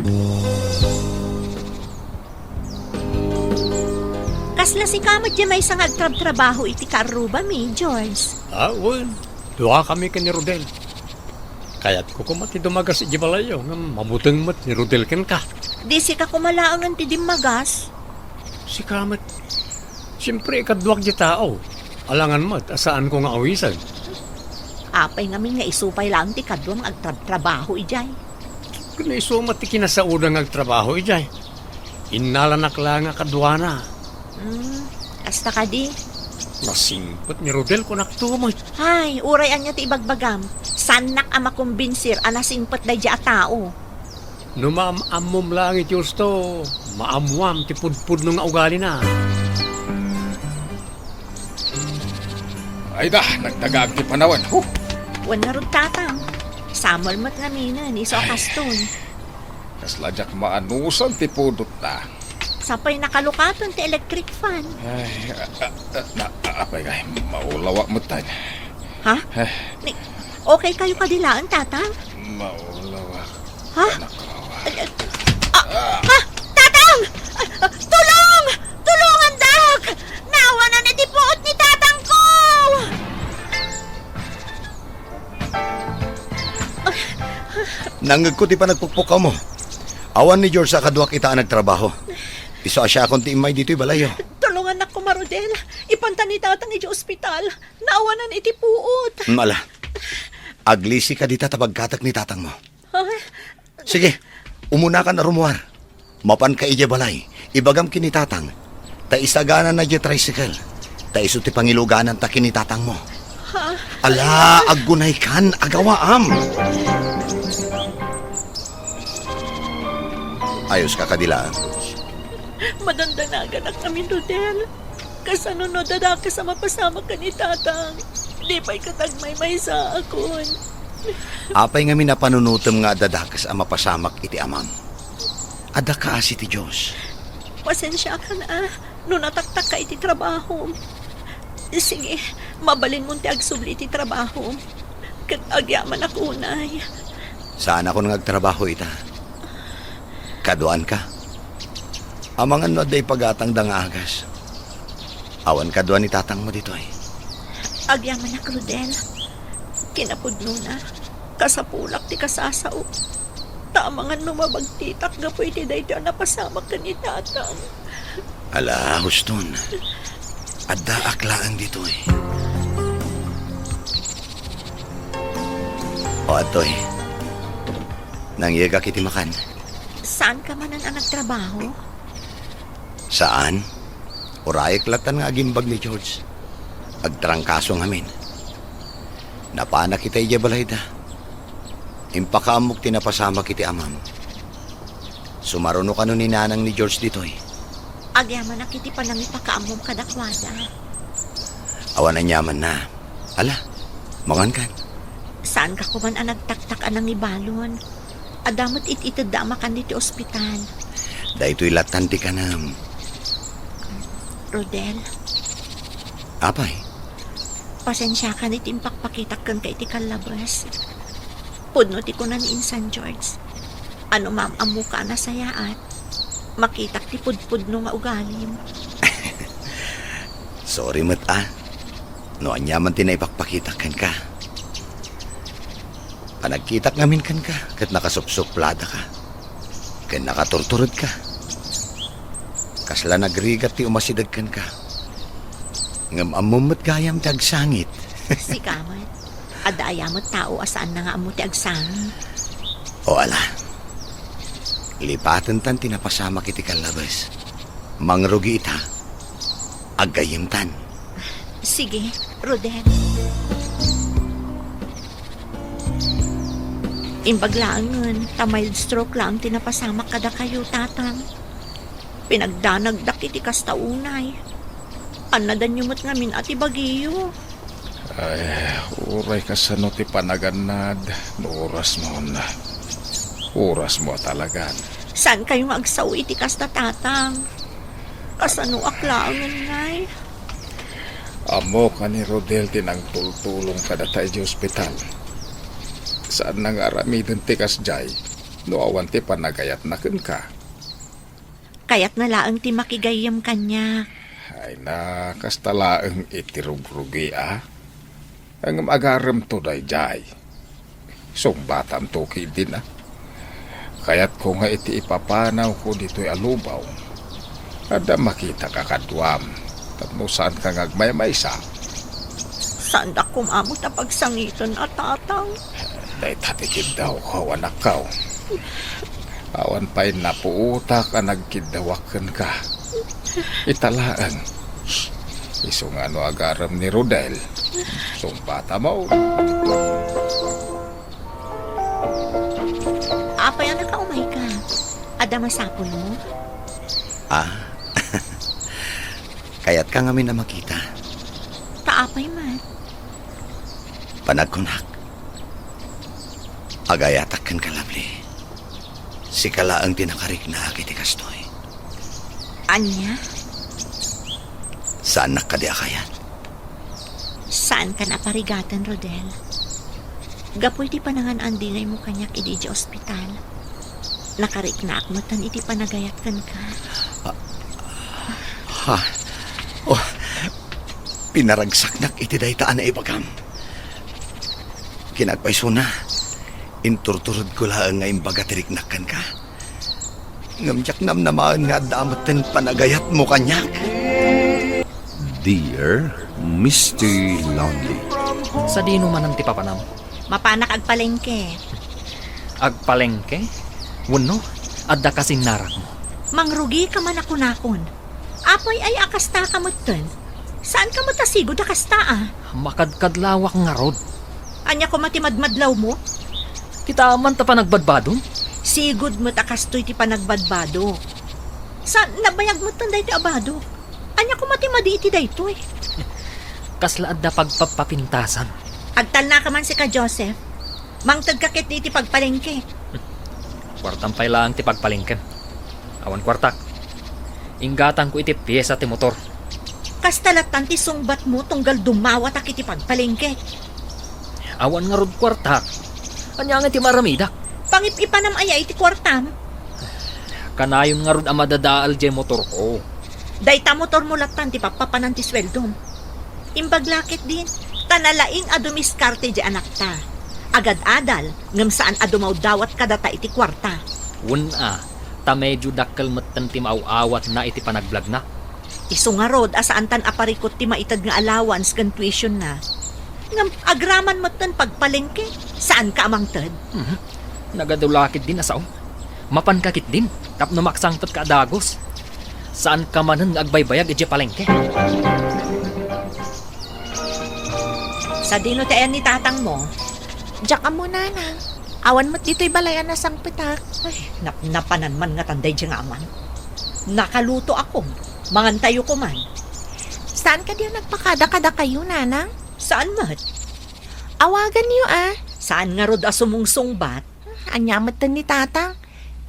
Kasla sika met diay maysa nga agtrabtrabaho iti kaarrubami, George? Ah, wen. Duakami ken ni Rodel. Kayatko koma ti dumagas idiay balayyo, ngem mabuteng met ni Rodel kenka. Di sika koma laengen ti dimmagas? Sika met. Siempre, ikaduak ti tao. Alangan met a saanko nga awisen. Apay ngamin nga isu pay laeng ti kaduam nga agtrabtrabaho idiay? Ken isu met ti kinasauda nga agtrabaho idiay. Innalanak la nga kaduana. Hmm, kasta kadi? Nasingpet ni Rodel, kunakto met. Ay, uray ania ti ibagbagam. Saannak a makombinsir a nasingpet daydiay a tao. No maam-ammom laeng iti husto, maammoam ti pudpudno nga ugalina. Ay da, nagtagaag ti panawen. Huh! Wen ngarud, Tatang. Samuel met ngaminen, isu a kaston. Kasla diak maanusan ti pudotna. Sapay nakalukaton ti electric fan. Ay, a, a, a, na, a, apay ngay, maulawak met tayo. Ha? Eh. Ni, okay kayo kadi laeng, Tatang? Maulawak. Ha? Anak ko. Ay, ay, ah, ah, Tatang! Ah, ah, tulong! Tulungan dak! Naawanan iti puot ni Tatang ko! Nangngegko ti panagpukpukawmo. Awan ni George a kaduak ita a nagtrabaho. Isu a siakon ti immay ditoy balayyo. Tulongannak koma, Rodel. Ipanta ni Tatang idiay ospital. Naawanan iti puot. Mm, ala. Aglisika dita ta bagkatek ni Tatangmo. Ha? Sige, umunakan a rumuar. Mapanka idiay balay, ibagam ken ni Tatang, ta isaganana diay tricycle, ta isu ti pangilugananta ken ni Tatangmo. Ha? Ala, aggunaykan, agawaam. Ayoska kadi laeng, Rose? Madandanaganak ngamin, Rodel. Kasano no adda dakes a mapasamak ken ni Tatang? Di pay ket agmaymaysaakon. Apay ngamin a panunotem nga adda dakes a mapasamak iti amam? Adda kaasi ti Dios. Pasensiakan a no nataktakka iti trabahom. Sige, mabalinmon ti agsubli iti trabahom. Ket agyamanak unay. Saanakon nga agtrabaho ita. Kaduaanka. Amangan no adda ipagatangda nga agas. Awan kadua ni Tatangmo ditoy. Agyamanak, Rodel. Kinapudnona, kasapulak ti kasasao. Ta amangan no mabagtitak gapu iti daytoy a napasamak ken ni Tatang. Ala, huston. Addaak laeng ditoy. O, adtoy. Nangyegak iti makan. Saanka manen a nagtrabaho? Saan. Urayek lattan nga agimbag ni George. Agtrangkaso ngamin. Napanak ita idiay balayda. Impakaammok ti napasamak iti amam. Sumaruno kano ni nanang ni George ditoy. Agyamanak iti panangipakaammom kadakuada. Awan aniamanna. Ala, mangankan. Saanka koman a nagtaktak a nangibalon. Adda met it-itedda a makan iti ospital. Daytoy lattan ti kanem. Rodel. Apay? Pasensiakan iti impakpakitak kenka iti kallabes. Pudno ti kuna ni Insan George. A no maam-ammoka a nasayaat, makitak ti pudpudno nga ugalim. Sorry met a. No aniaman ti naipakpakitak kenka. Panagkitak ngamin kenka, ket nakasupsupladaka. Ken nakaturturedka. Kasla nagrigat ti umasideg kenka. Ngem ammom met gayam ti agsangit. Sika met. Adda aya met tao a saanna nga ammo ti agsangit? O ala. Lipatentan ti napasamak iti kallabes. Mangrugi ita. Aggayyemtan. Sige, Rodel. Imbag laengen, ta mild stroke laeng ti napasamak kadakayo, Tatang. Pinagdanagdak iti kasta unay. Annadanyo met ngamin a ti bagiyo. Ay, uray kasano ti panagannad, no orasmon. Orasmo a talagan. Saankayo nga agsao iti kasta, Tatang? Kasanoak laengen ngay? Ammok a ni Rodel ti nangtultulong kadata idiay ospital. Saanna nga aramiden ti kasdiay no awan ti panagayatna kenka. Kayatna laeng ti makigayyem kaniak. Ay na, kasta laeng iti rugrugi a. Ngem agaremto daydiay. Sungbatamto ketdin a. Kayatko nga iti ipapanawko ditoy a lubong, adda makitak a kaduam tapno saanka nga agmaymaysa. Saandak koma met a pagsangiten a, Tatang. Dayta ti kiddawko, anakko. Awan pay napuotak a nagkiddawak kenka. Ita laeng. Isu nga no agarem ni Rodel, sungbatam. Apay a nakaumayka? Adda masapulmo? Ah, kayatka ngamin a makita. Ta apay met? Panagkunak, agayatak kenka, Lovely. Sika laeng ti nakariknaak iti kastoy. Ania? Saannak kadi a kayat? Saankan a parigaten, Rodel. Gapu iti panangan-andingaymo kaniak idi idiay ospital, nakariknaak metten iti panagayat kenka. Ah, ha? Oh, pinaragsaknak iti dayta a naibagam. Kinapayso, inturturodko laeng nga imbaga ti riknak kenka. Ngem diak namnamaen nga adda metten panagayatmo kaniak. Dear Mister Lonely. Sadino manen ti papanam? Mapanak agpalengke. Agpalengke? Wenno, adda kasinnarakmo? Mangrugika man a kunakon. Apay aya a kastaka metten? Saanka met a sigud a kasta a? Makadkadlawak ngarud. Ania koma ti madmadlawmo? Kitaem man ta panagbadbadom? Sigud met a kastoy ti panagbadbadok. Saan, nabayag metten daytoy a badok. Ania koma ti madi iti daytoy? Kasla adda pagpappapintasan. Agtalnaka man sika, Joseph. Mangtedka ketdi iti pagpalengke. Kuartam pay laeng ti pagpalengkem. Awan kuartak. Inggatangko iti piesa ti motor. Kasta lattan ti sungbatmo tunggal dumawatak iti pagpalengke. Awan ngarud kuartak. Ania ngay ti maaramidak? Pangip-ipanam aya iti kuartam? Kanayon ngarud a madadaal diay motorko. Dayta motormo lattan ti pappapanan ti sueldom. Imbag la ketdin, ta nalaing a dumiskarte diay anakta. Agad-adal, ngem saan a dumawdawat kadata iti kuarta. Wen a, ta medio dakkel metten ti maaw-awatna iti panagbiagna. Isu ngarud a saantan a parikut ti maited nga allowance ken tuitionna. Ngem agraman metten pagpalengke, saanka a mangted? Mhm. Nagadu la ketdin a sao. Mapanka ketdin tapno maksangpetka a dagus. Saanka manen nga agbaybayag idiay palengke. Sadino ti ayan ni tatangmo? Diak ammo, Nanang. Awan met ditoy balay a nasangpetak. Ay, napnapanan man ngatan daydiay nga aman. Nakalutoakon. Mangantayo koman. Saan kadi a nagpakada kadakayo, Nanang? Saan met? Awaganyo a. Saan ngarud a sumungsungbat? Ania metten ni Tatang?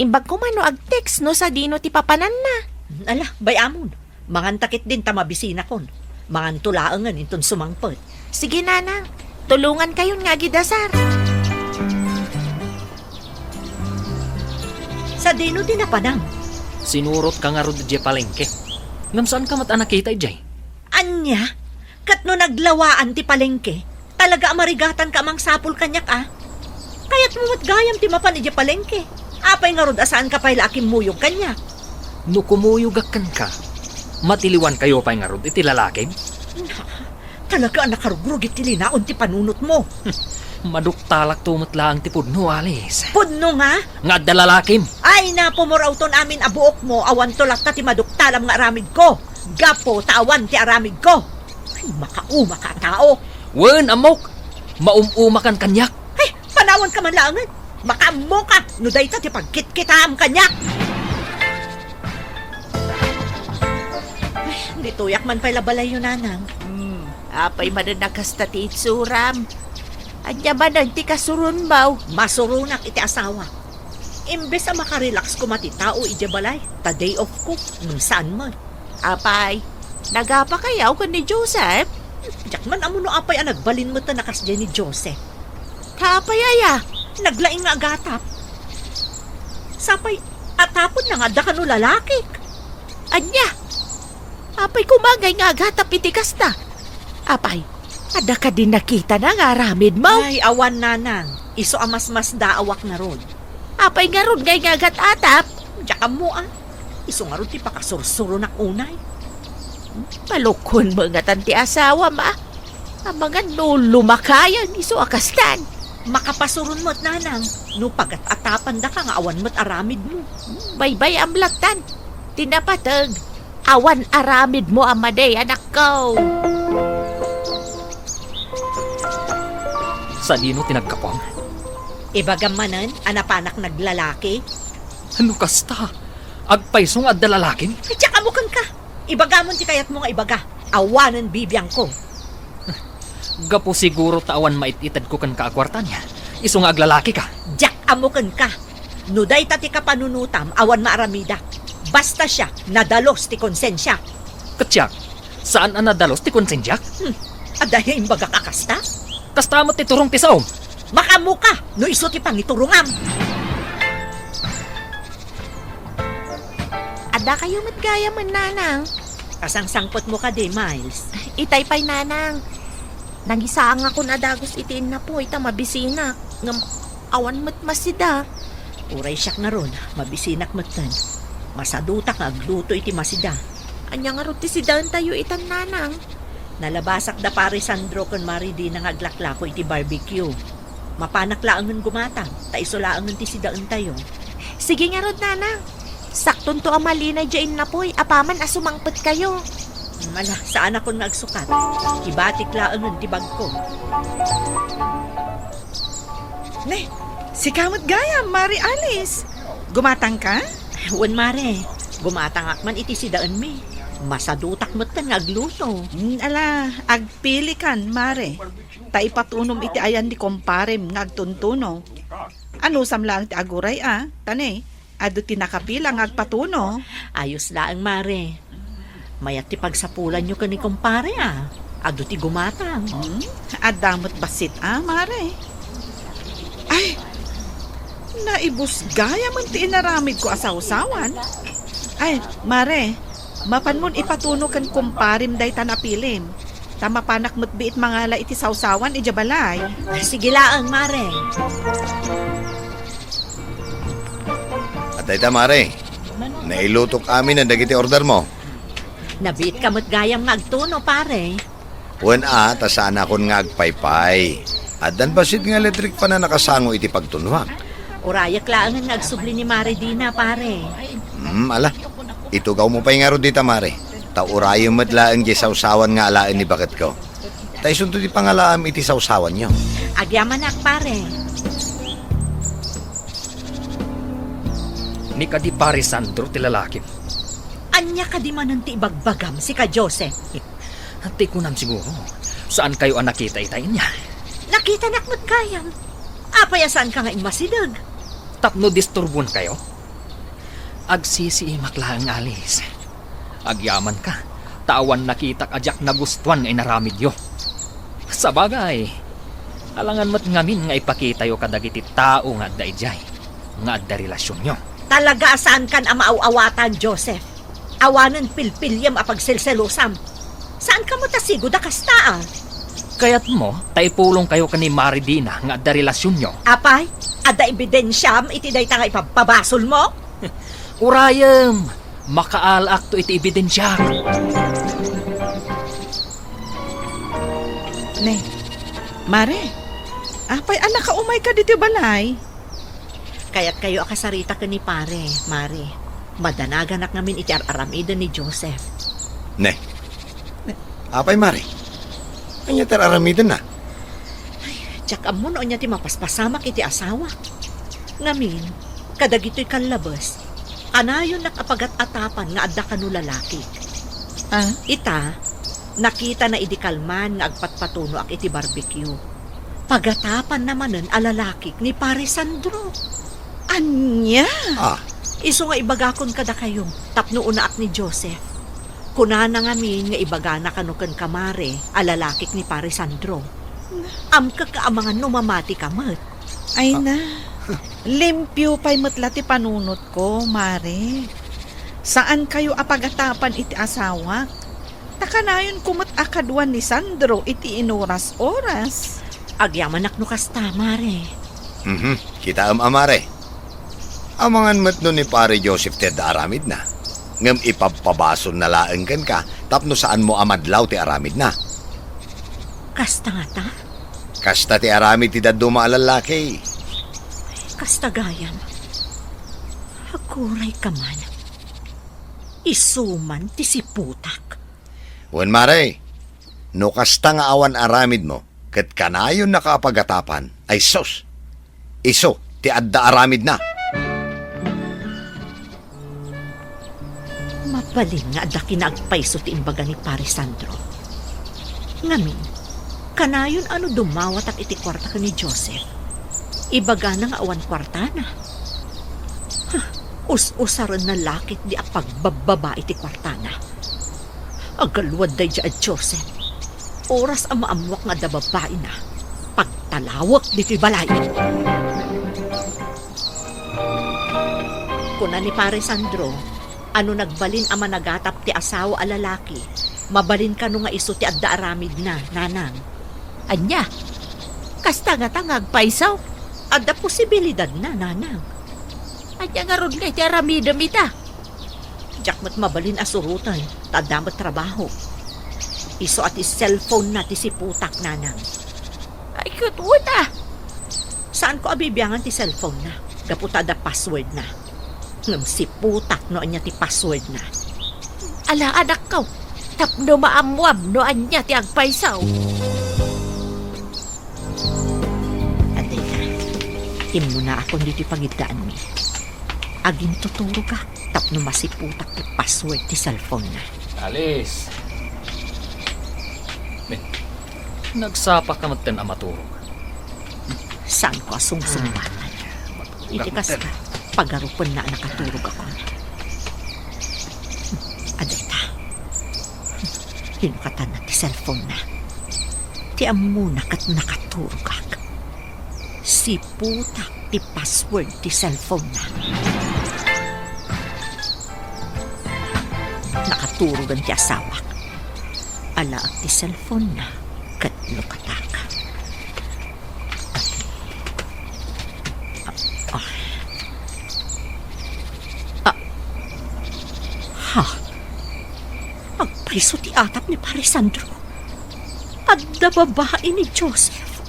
Imbag koma no ag-text no sadino ti papananna. Ala, bay-amon. Manganta ketdin ta mabisinakon. Manganto laengen inton sumangpet. Sige, Nanang. Tulongankayon nga agidasar. Sadino ti napanam? Sinurotka ngarud idiay palengke. Ngem saanka met a nakita idiay? Ania? Ket no naglawaan ti palengke, talaga a marigatanka a mangsapul kaniak a. Kayatmo met gayam ti mapan idiay palengke. Apay ngarud a saanka pay la a kimmuyog kaniak? No kumuyogak kenka, matiliwankayo pay ngarud iti lalakim? Na, talaga a nakarugrugit ti linaon ti panunotmo. Maduktalakto met laeng ti pudno, Alice. Pudno nga? Nga adda lalakim. Ay, napumurawton amin a buokmo, awanto latta ti maduktalam nga aramidko. Gapu ta awan ti aramidko. Ay, makaumaka a tao. Wen, ammok. Maum-umakan kaniak. Ay, panawanka man laengen. Makaammoka no dayta ti pagkitkitaam kaniak. Ay, ditoyak man pay la balayyo, Nanang. Hmm, apay manen a kasta ti itsuram? Ania manen ti kasuronmo? Masuronak iti asawak. Imbes a makarelax koma ti tao idiay balay, ta day off ko, ngem saan met. Apay, nagapakayaw ken ni Joseph? Diak man ammo no apay a nagbalin met a kasdiay ni Joseph. Ta apay aya? Naglaing nga agatap. Sapay, atapon na nga adda kano lalakik. Ania? Apay koma ngay nga agatap iti kasta? Apay, Adda kadi nakitana nga aramidmo? Ay, awan, nanang. Isu a masmasdaawak ngarud. Apay ngarud nga ingagat-atap? Diak ammo, a. Isu ngarud ti pakasursuronak unay. Palukonmo ngatan ti asawam, a. Amangan no lumakayan isu a kastan. Makapasuron met, nanang. No pagat-atapandaka nga awan met aramidmo. Baybay-am lattan. Ti napateg, awan aramidmo a madi, anakko. Sadino ti naggapuam? Ibagam manen a napanak naglalaki? No kasta, agpayso nga adda lalakim? Ay, diak ammo kenka. Ibagamon ti kayatmo nga ibaga. Awanen bibiangko. Gapu siguro ta awan mait-itedko kenka a kuarta nia. Isu nga aglalaki ka. Diak ammo kenka. No dayta ti kapanunotam, awan maaramidak. Basta siak, nadalus ti konsensiak. Ket siak, saan a nadalus ti konsensiak? Hmm. Adda imbagak a kasta? Kasta met ti turong ti saom. Makaammoka no isu ti pangiturongam. Adda kayo met gayam, nanang. Kasangsangpetmo kadi, Miles? Itay pay, nanang. Nangisaangakon a dagus iti innapoy ta mabisinak. Ngem awan met masida. Uray siak ngarud, mabisinak metten. Masadutak nga agluto iti masida. Ania ngarud ti sidaentayo itan, nanang? Nalabasak da Pare Sandro ken Mari Dina nga aglaklako iti barbecue. Mapanak laengen gumatang, ta isu laengen ti sidaentayo. Sige ngarud, nanang. Saktonto a malina idiay innapoy, apaman a sumangpetkayo. Ala, saanakon nga agsukat. Ibatik laengen ti bagko. Ne, sika met gayam, Mari Alice. Gumatangka? Wen, Mare. Gumatangak man iti sidaenmi. Masadutak metten nga agluto. Hmm, ala, agpilikan, Mare. Ta ipatunom iti ayan ni komparem nga agtuntuno. Anusam laeng ti aguray a, ta ne, adu ti nakapila nga agpatuno. Ayos laeng, Mare. Mayat ti pagsapulanyo ken ni kumpare a. Adu ti gumatang. Hmm? Adda met bassit a, Mare. Ay, naibus gayam ti inaramidko a sawsawan. Ay, Mare, mapanmon ipatuno ken kumparem dayta napilim. Ta mapanak met biit mangala iti sawsawan idiay balay. Sige laeng, Mare. At dayta, Mare, nailutok amin dagiti order mo. Nabiit ka met gayam nga agtuno, pare. Wen a, ta saanakon nga agpaypay. Addan bassit nga electric fan a nakasango iti pagtunuak. Urayek laengen nga agsubli ni Mare Dina, pare. Hmm, ala. Itugawmo pay ngarud dita, Mare. Ta urayem met laeng diay sawsawan nga alaen ni baketko. Ta isunto ti pangalaam iti sawsawanyo. Agyamanak, pare. Ni kadi Pare Sandro ti lalakim. Ania kadi manen ti ibagbagam, sika Joseph? Ti kunam siguro, saankayo a nakita itay nia? Nakitanak met gayam. Apay a saanka nga immasideg? Tapno disturbuenkayo? Agsisiimak laeng, Alice. Agyamanka, ta awan nakitak a diak nagustuan nga inaramidyo. Sabagay, alangan met ngamin nga ipakitayo kadagiti tao nga adda idiay, nga adda relasionyo. Talaga a saankan a maaw-awatan, Joseph. Awanen pilpiliem a pagselselosam. Saanka met a sigud a kasta a? Kayatmo, ta ipulongkayo ken ni Mare Dina nga adda relasionyo? Apay, adda ebidensiam iti dayta nga ipabpabasolmo? Urayem, makaalaakto iti ebidensiak. Ne, Mare, apay a nakaumayka ditoy balay? Kayatkayo a kasarita ken ni Pare, Mare. Madanaganak ngamin iti ar-aramiden ni Joseph. Ne. Apay, Mare? Ania ti ar-aramidenna? Ay, diak ammo no ania ti mapaspasamak iti asawak. Ngamin, kadagitoy kallabes, kanayonnak a pagat-atapan nga adda kano lalaki. Ah? Ita, nakitana idi kalman nga agpatpatunoak iti barbecue. Pagatapanna manen a lalakik ni Pare Sandro. Ania? Ah. Isu nga ibagakon kadakayo, tapno unaak ni Joseph. Kunana ngamin nga ibagana kano kenka, Mare, a lalakik ni Pare Sandro. Amkek nga amangan no mamatika met. Ay na, limpio pay met la ti panunotko, Mare. Saankayo a pagatapan iti asawak. Ta kanayonko met a kaduan ni Sandro iti inoras-oras. Agyamanak no kasta, Mare. Mhm, kitaem a, Mare. Amangan met no ni Pare Joseph ti adda aramidna, ngem ipabpabasonna laeng kenka tapno saanmo a madlaw ti aramidna. Kasta ngata? Kasta ti aramid ti dadduma a lallaki. Kasta gayam. Agurayka man. Isu man ti siputak. Wen, Mare, no kasta nga awan aramidmo, ket kanayonnaka a pagatapan, ay sus, isu ti adda aramidna. Mabalin nga adda kinaagpayso ti imbaga ni Pare Sandro. Ngamin, kanayon a no dumawatak iti kuarta ken ni Joseph, ibagana nga awan kuartana. Huh, us-usarenna la ketdi a pagbabbabai ti kuartana. Agaluad daydiay a Joseph. Oras a maammuak nga adda babaina, pagtalawek ditoy balay. Kuna ni Pare Sandro, a no nagbalin a managatap ti asawa a lalaki, mabalin kano nga isu ti adda aramidna, nanang. Ania? Kasta ngata nga agpayso? Adda posibilidadna, nanang. Ania ngarud nga iti aramidem ita? Diak met mabalin a suroten, ta adda met trabaho. Isu a ti cellphone na ti siputak, nanang. Ay, ket wen a! Saanko a bibiangan ti cellphone na, gapu ta adda password na. Ngem siputak no ania ti password na. Ala, anakko, tapno maammuam no ania ti agpayso. Adda ita, immunaakon ditoy pagiddaanmi. Agintuturogak tapno masiputak ti password ti cellphone na. Alice. Eh, nagsapa ka metten a maturog. Saanko a sungsungbaton. Iti kasta, pagarupenna a nakaturogakon. Adda ita. Kinukatana ti cellphone na. Ti ammona ket nakaturogak. Siputak ti password ti cellphone na. Nakaturogen ti asawak. Alaek ti cellphone na ket nukatak. Ah, ah. Ah. Ha? Agpayso ti atap ni Pare Sandro. Adda babai ni Joseph.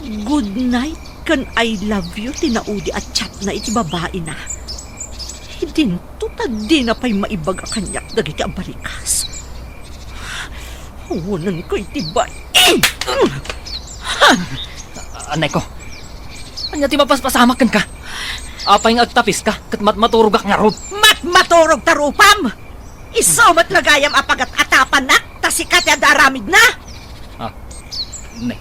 Good night ken I love you ti naudi a chatna iti babaina. Idinto ta dina pay maibaga kaniak dagiti abalikas. Awanenko iti bai. Anayko, ania ti mapaspasamak kenka? Apay nga agtapiska ket matmaturogak ngarud? Matmaturog ta rupam! Isu met la gayam a pagat-atapanak ta sika ti adda aramidna? Ah, ne.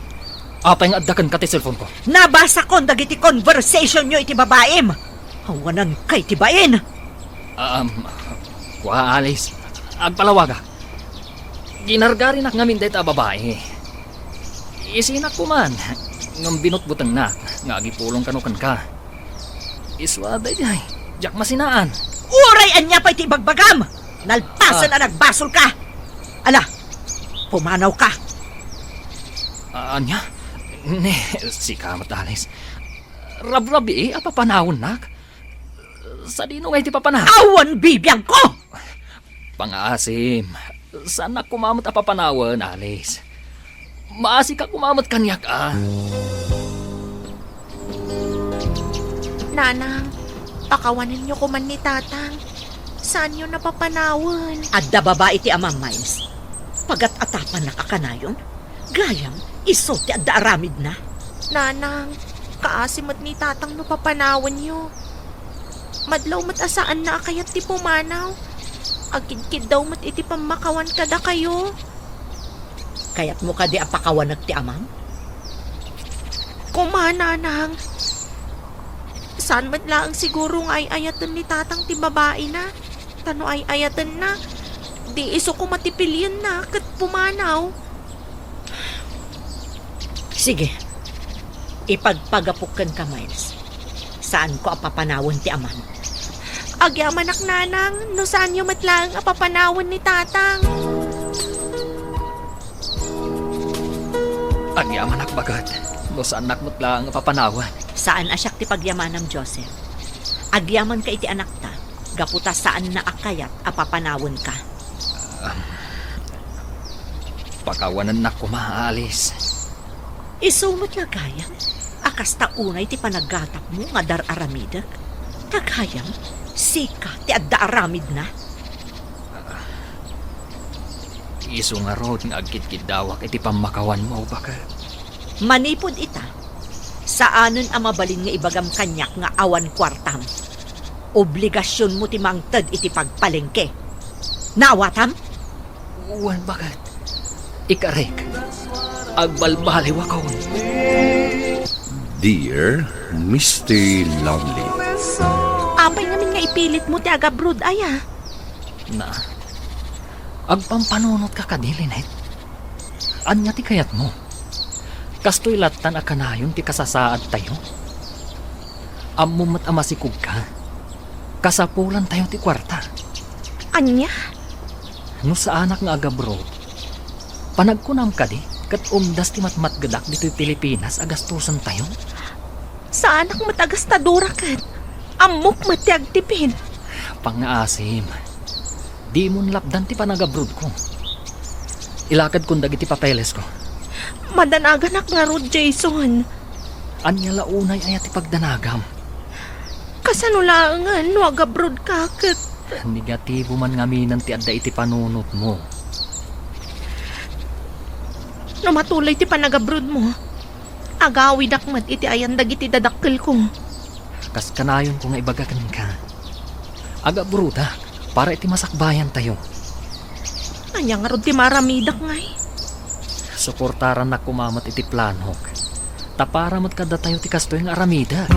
Apay nga adda kenka ti cellphone ko? Nabasakon dagiti conversationyo iti babaim. Awanenka iti bain. Um, kua, Alice. Agpalawagak. Ginargarinak ngamin dayta a babai. Isinak koma, ngem binutbutengnak nga agipulong kano kenka. Isu a daydiay, diak masinaan. Uray ania pay ti ibagbagam! Nalpasen Ah. a nagbasolka! Ala, pumanawka! Ah, ania? Ne, sika met, Alice. Rabrabii a papanawennak? Sadino nga iti papanaw? Awan bibiagko! Pangaasim, saannak koma met a papanawen, Alice. Maasika koma met kaniak, a. Nanang, pakawanenyo koman ni Tatang. Saanyona papanawen. Adda babai ti amam, Miles. Pagat-atapannak a kanayon? Gayam, isu ti adda aramidna. Nanang, kaasi met ni Tatang no papanawenyo. Madlaw met a saanna a kayat ti pumanaw. Agkidkiddaw met iti pammakawan kadakayo. Kayatmo kadi a pakawanek ti amam? Koma, Nanang. Saan met laeng siguro nga ay-ayaten ni Tatang ti babaina. Ta no ay-ayatenna, di isu koma ti pilienna ket pumanaw. Sige. Ipagpagapok kenka, Miles. Saanko a papanawen ti amam. Agyamanak, nanang, no saanyo met laeng a papanawen ni tatang. Agyamanak, baket, no saannak met laeng a papanawen. Saan a siak ti pagyamanam, Joseph. Agyamanka iti anakta, gapu ta saanna a kayat a papanawenka. Pakawanennak koma, Alice. Isu met nga gayam a kasta unay ti panaggatapmo nga dar-aramidek? Ta gayam, sika ti adda aramidna. Isu ngarud nga agkidkiddawak iti pammakawanmo, baket. Manipud ita, saanen a mabalin nga ibagam kaniak nga awan kuartam. Obligasionmo ti mangted iti pagpalengke. Naawatam? Wen, baket. Ikarek. Agbalbaliwakon. Dear Mister Lonely. Apay ngamin nga ipilitmo ti agabroad, aya? Na, agpampanunotka kadi, Lynette? Ania ti kayatmo? Kastoy lattan a kanayon ti kasasaadtayo? Ammom met a masikogka. Kasapulantayo ti kuarta. Ania? No saanak nga agabroad, panagkunam kadi ket umdas ti matmatgedak ditoy Pilipinas a gastusentayo? Saanak met a gastadora ket ammok met ti agtipid. Pangngaasim. Dimon lapdan ti panagabrodko. Ilakadkon dagiti papelesko. Madanaganak ngarud, Jason. Ania la unay aya ti pagdanagam? Kasano laengen no agabrodka ket... Negatibo man ngaminen ti adda iti panunotmo. No matuloy ti panagabrodmo, agawidak met iti ayan dagiti dadakkelko. Kas kanayonko nga ibaga kenka, agabrodak para iti masakbayantayo. Ania ngarud ti maaramidak ngay? Suportarannak koma met iti planok, ta para met kadatayo ti kastoy nga aramidek.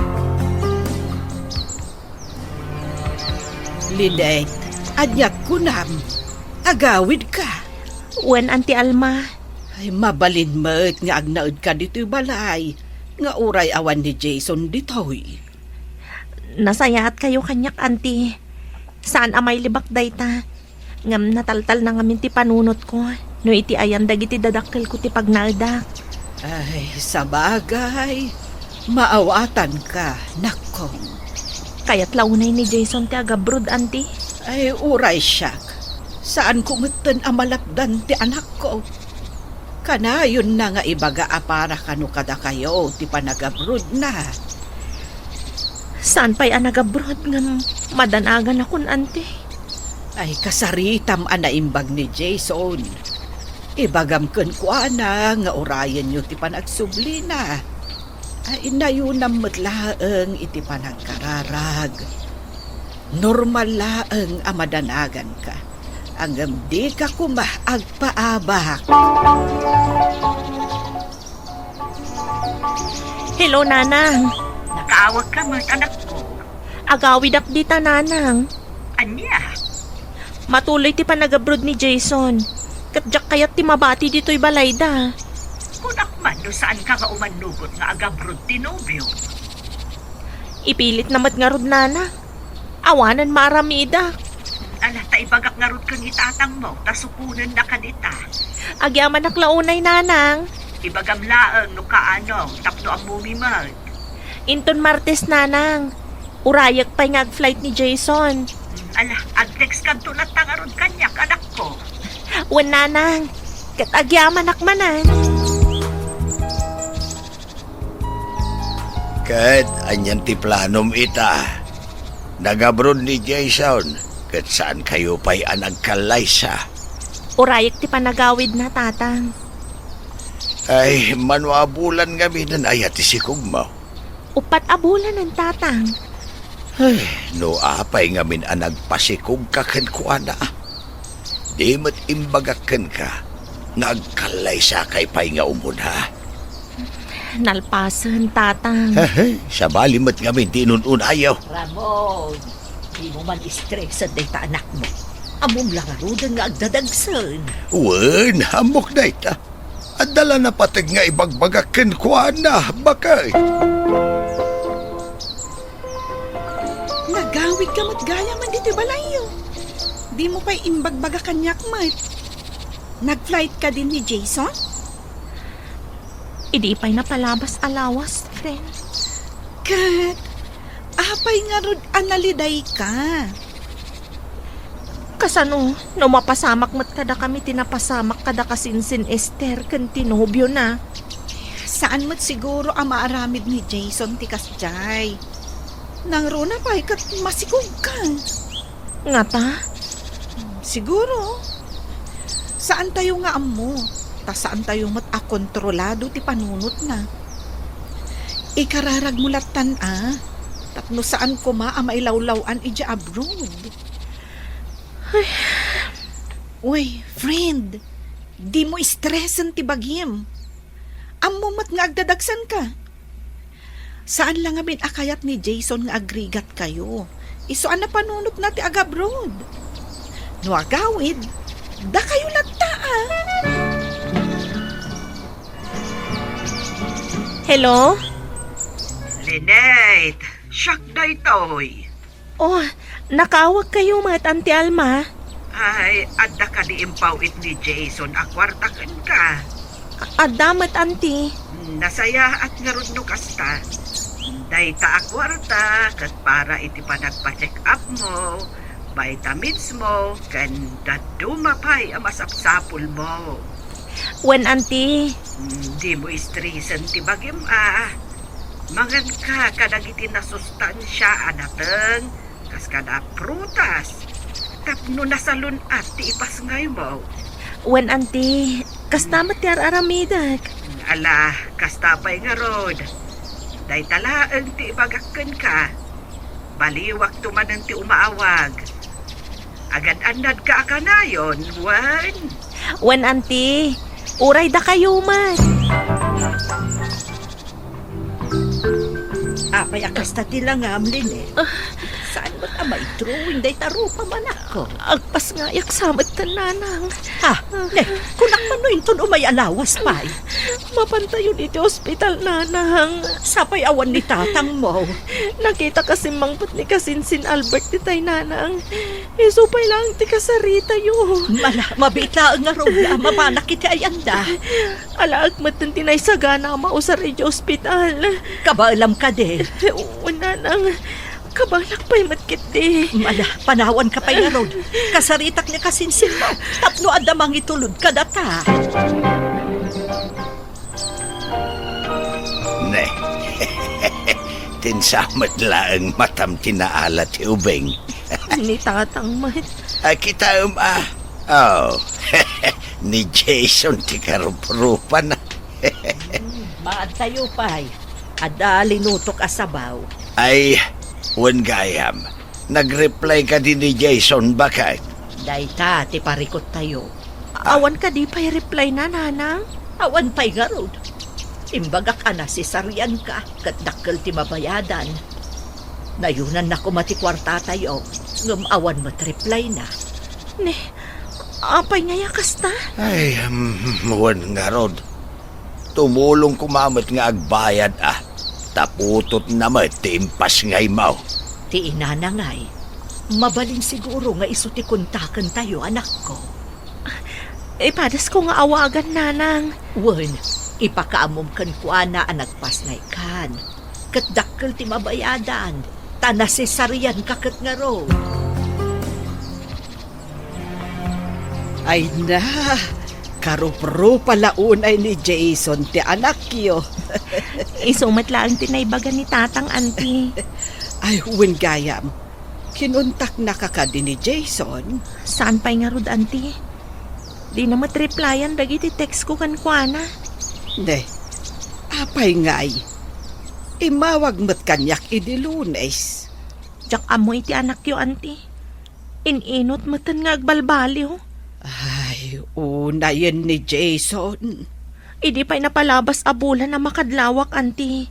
Lynette, ania kunam? Agawidka? Wen, Auntie Alma. Ay, mabalin met nga agnaedka ditoy balay nga uray awan ni Jason ditoy. Nasayaatkayo kaniak, Auntie. Saan a mailibak dayta. Ngem nataltalna ngamin ti panunotko no iti ayan dagiti dadakkelko ti pagnaedak. Ay, sabagay, maawatanka, nakkong. Kayat la unay ni Jason ti agabroad, Auntie? Ay, uray siak. Saanko metten a malapdan ti anakko. Kanayonna nga ibaga a para kano kadakayo ti panagabrodna. Saan pay a nagabroad ngem madanaganakon, Auntie. Ay, kasaritam a naimbag ni Jason. Ibagam kenkuana nga urayenyo ti panagsublina. Ay, nayunam met laeng iti panagkararag. Normal laeng a madanaganka. Ngem dika koma agpaabak. Hello, Nanang. Nakaawagka met, anakko. Agawidak dita, Nanang. Ania? Matuloy ti panagabroad ni Jason. Ket diak kayat ti mabati ditoy balayda. Kunak man no saanka nga umannugot nga agabroad ti nobio. Ipilitna met ngarud, Nanang. Awanen maaramidak. Ala, ta ibagak ngarud ken ni tatangmo, ta suponenna kadita. Agyamanak la unay, Nanang. Ibagam laeng no kaano, tapno ammomi met. Inton Martes, Nanang. Urayek pay nga ag-flight ni Jason. Ala, ag-text kanto latta ngarud kaniak, anakko. Wen, Nanang. Ket agyamanak manen. Ket anian ti planom ita? Nagabroad ni Jason, ket saankayo pay a nagkallaysa? Urayek ti panagawidna, Tatang. Ay, mano a bulan ngaminen aya ti sikogmo? Uppat a bulanen, Tatang. Ay, no apay ngamin a nagpasikogka kenkuana? Di met imbagak kenka nga agkallaysakay pay nga umuna. Nalpasen, Tatang. Hehe, sabali met ngamin ti inun-unayo. Ramon, dimo man stresen dayta anakmo. Ammom la ngaruden nga agdadagsen. Wen, ammok dayta. Adda la napateg nga ibagbagak kenkuana, baket. Nag Agawidka met gayam ditoy balayyo. Dimo pay imbagbaga kaniak met. Nag-flight kadin ni Jason? Idi pay napalabas a lawas, friend. Ket, apay ngarud a nalidayka? Kasano, no mapasamak met kadakami ti napasamak kada kasinsin Esther ken ti nobiona? Saan met siguro a maaramid ni Jason ti kasdiay. Nangruna pay ket masikogka. Ngata? Siguro. Saantayo nga ammo, ta saantayo met a kontrolado ti panunotna. Ikararagmo lattan a, tapno saan koma a mailawlaw-an idiay abroad. Ay. Uy, friend, dimo stresen ti bagim. Ammo met nga agdadagsanka. Saan la ngamin a kayat ni Jason nga agrigatkayo. Isu a napanunotna ti agabroad. No agawid, dakayo latta a. Hello? Lynette, siak daytoy. Oh, nakaawagkayo met, Auntie Alma? Ay, adda kadi impaw-it ni Jason a kuarta kenka? A-, adda met, Auntie. Nasayaat ngarud no kasta. Dayta a kuarta ket para iti panagpa-check-up mo, vitamins mo, ken dadduma pay a masapsapul mo. Wen, Auntie. Mm, dimo stresen ti bagim a. Manganka kadagiti nasustansia a nateng, kas kada prutas, tapno nasalun-at ti ipasngaymo. Wen, Auntie, kasta met ti ar-aramidek. Ala, kasta pay ngarud. Dayta laeng ti ibagak kenka. Baliwakto manen ti umaawag. Agad-annadka a kanayon, wen? Wen, Auntie, uray dakayo met. Apay a kasta ti langam, Lynette? Ah. Saan met a maidrawing dayta rupa, anakko? Agpasngayak sa metten, Nanang. Ha? Ne, kunak man no inton umay a lawas pay. Mapantayon iti ospital, Nanang. Sapay awan ni tatangmo. Nakita kasi mangpet ni kasinsin Albert itay, Nanang. Isu pay laeng ti kasaritayo. Mala, mabiit laeng ngarud a mapanak iti ayanda. Alaek metten ti naisagana a mausar idiay ospital. Kabaelam kadi? Wen, Nanang. Kabaelak pay met ketdi. Mala, panawanka pay ngarud. Kasaritak ni kasinsinmo tapno adda mangitulod kadata. Ne. Tinsa met laeng matam ti naala ti ubing. Ni tatang met. Ay, kitaem a. Oh. Ni Jason ti karuprupana. Hmm, maadtayo pay. Adda linutok a sabaw. Ay, wen gayam. Nag-reply kadi ni Jason, baket? Dayta ti parikuttayo. Ah. Awan kadi pay reply na, Nanang? Awan pay ngarud. Imbagak a nasesarianka ket dakkel ti mabayadan. Nayunanna koma ti kuartatayo, ngem awan met reply na. Ne, apay ngay a kasta? Ay, um, wen ngarud. Tumulong koma met nga agbayad a, ta putotna met ti impasngaymo. Ti inana ngay, mabalin siguro nga isu ti kontakentayo, anakko. Ipadasko nga awagan, Nanang. Wen, ipakaammom kenkuana a nagpasngaykan. Ket dakkel ti mabayadan, ta nasesarianka ket ngarud. Ay na, karuprupa la unay ni Jason ti anakyo. Isu met laeng ti naibaga ni Tatang, Auntie. Ay, wen gayam. Kinontaknaka kadi ni Jason? Saan pay ngarud, Auntie. Dina met replyan dagiti text ko kenkuana. Ne, apay ngay? Immawag met kaniak idi Lunes. Diak ammo iti anakyo, Auntie. In-inut metten nga agbalbaliw. Ay, unayen ni Jason. Idi pay napalabas a bulan a makadlawak, Auntie.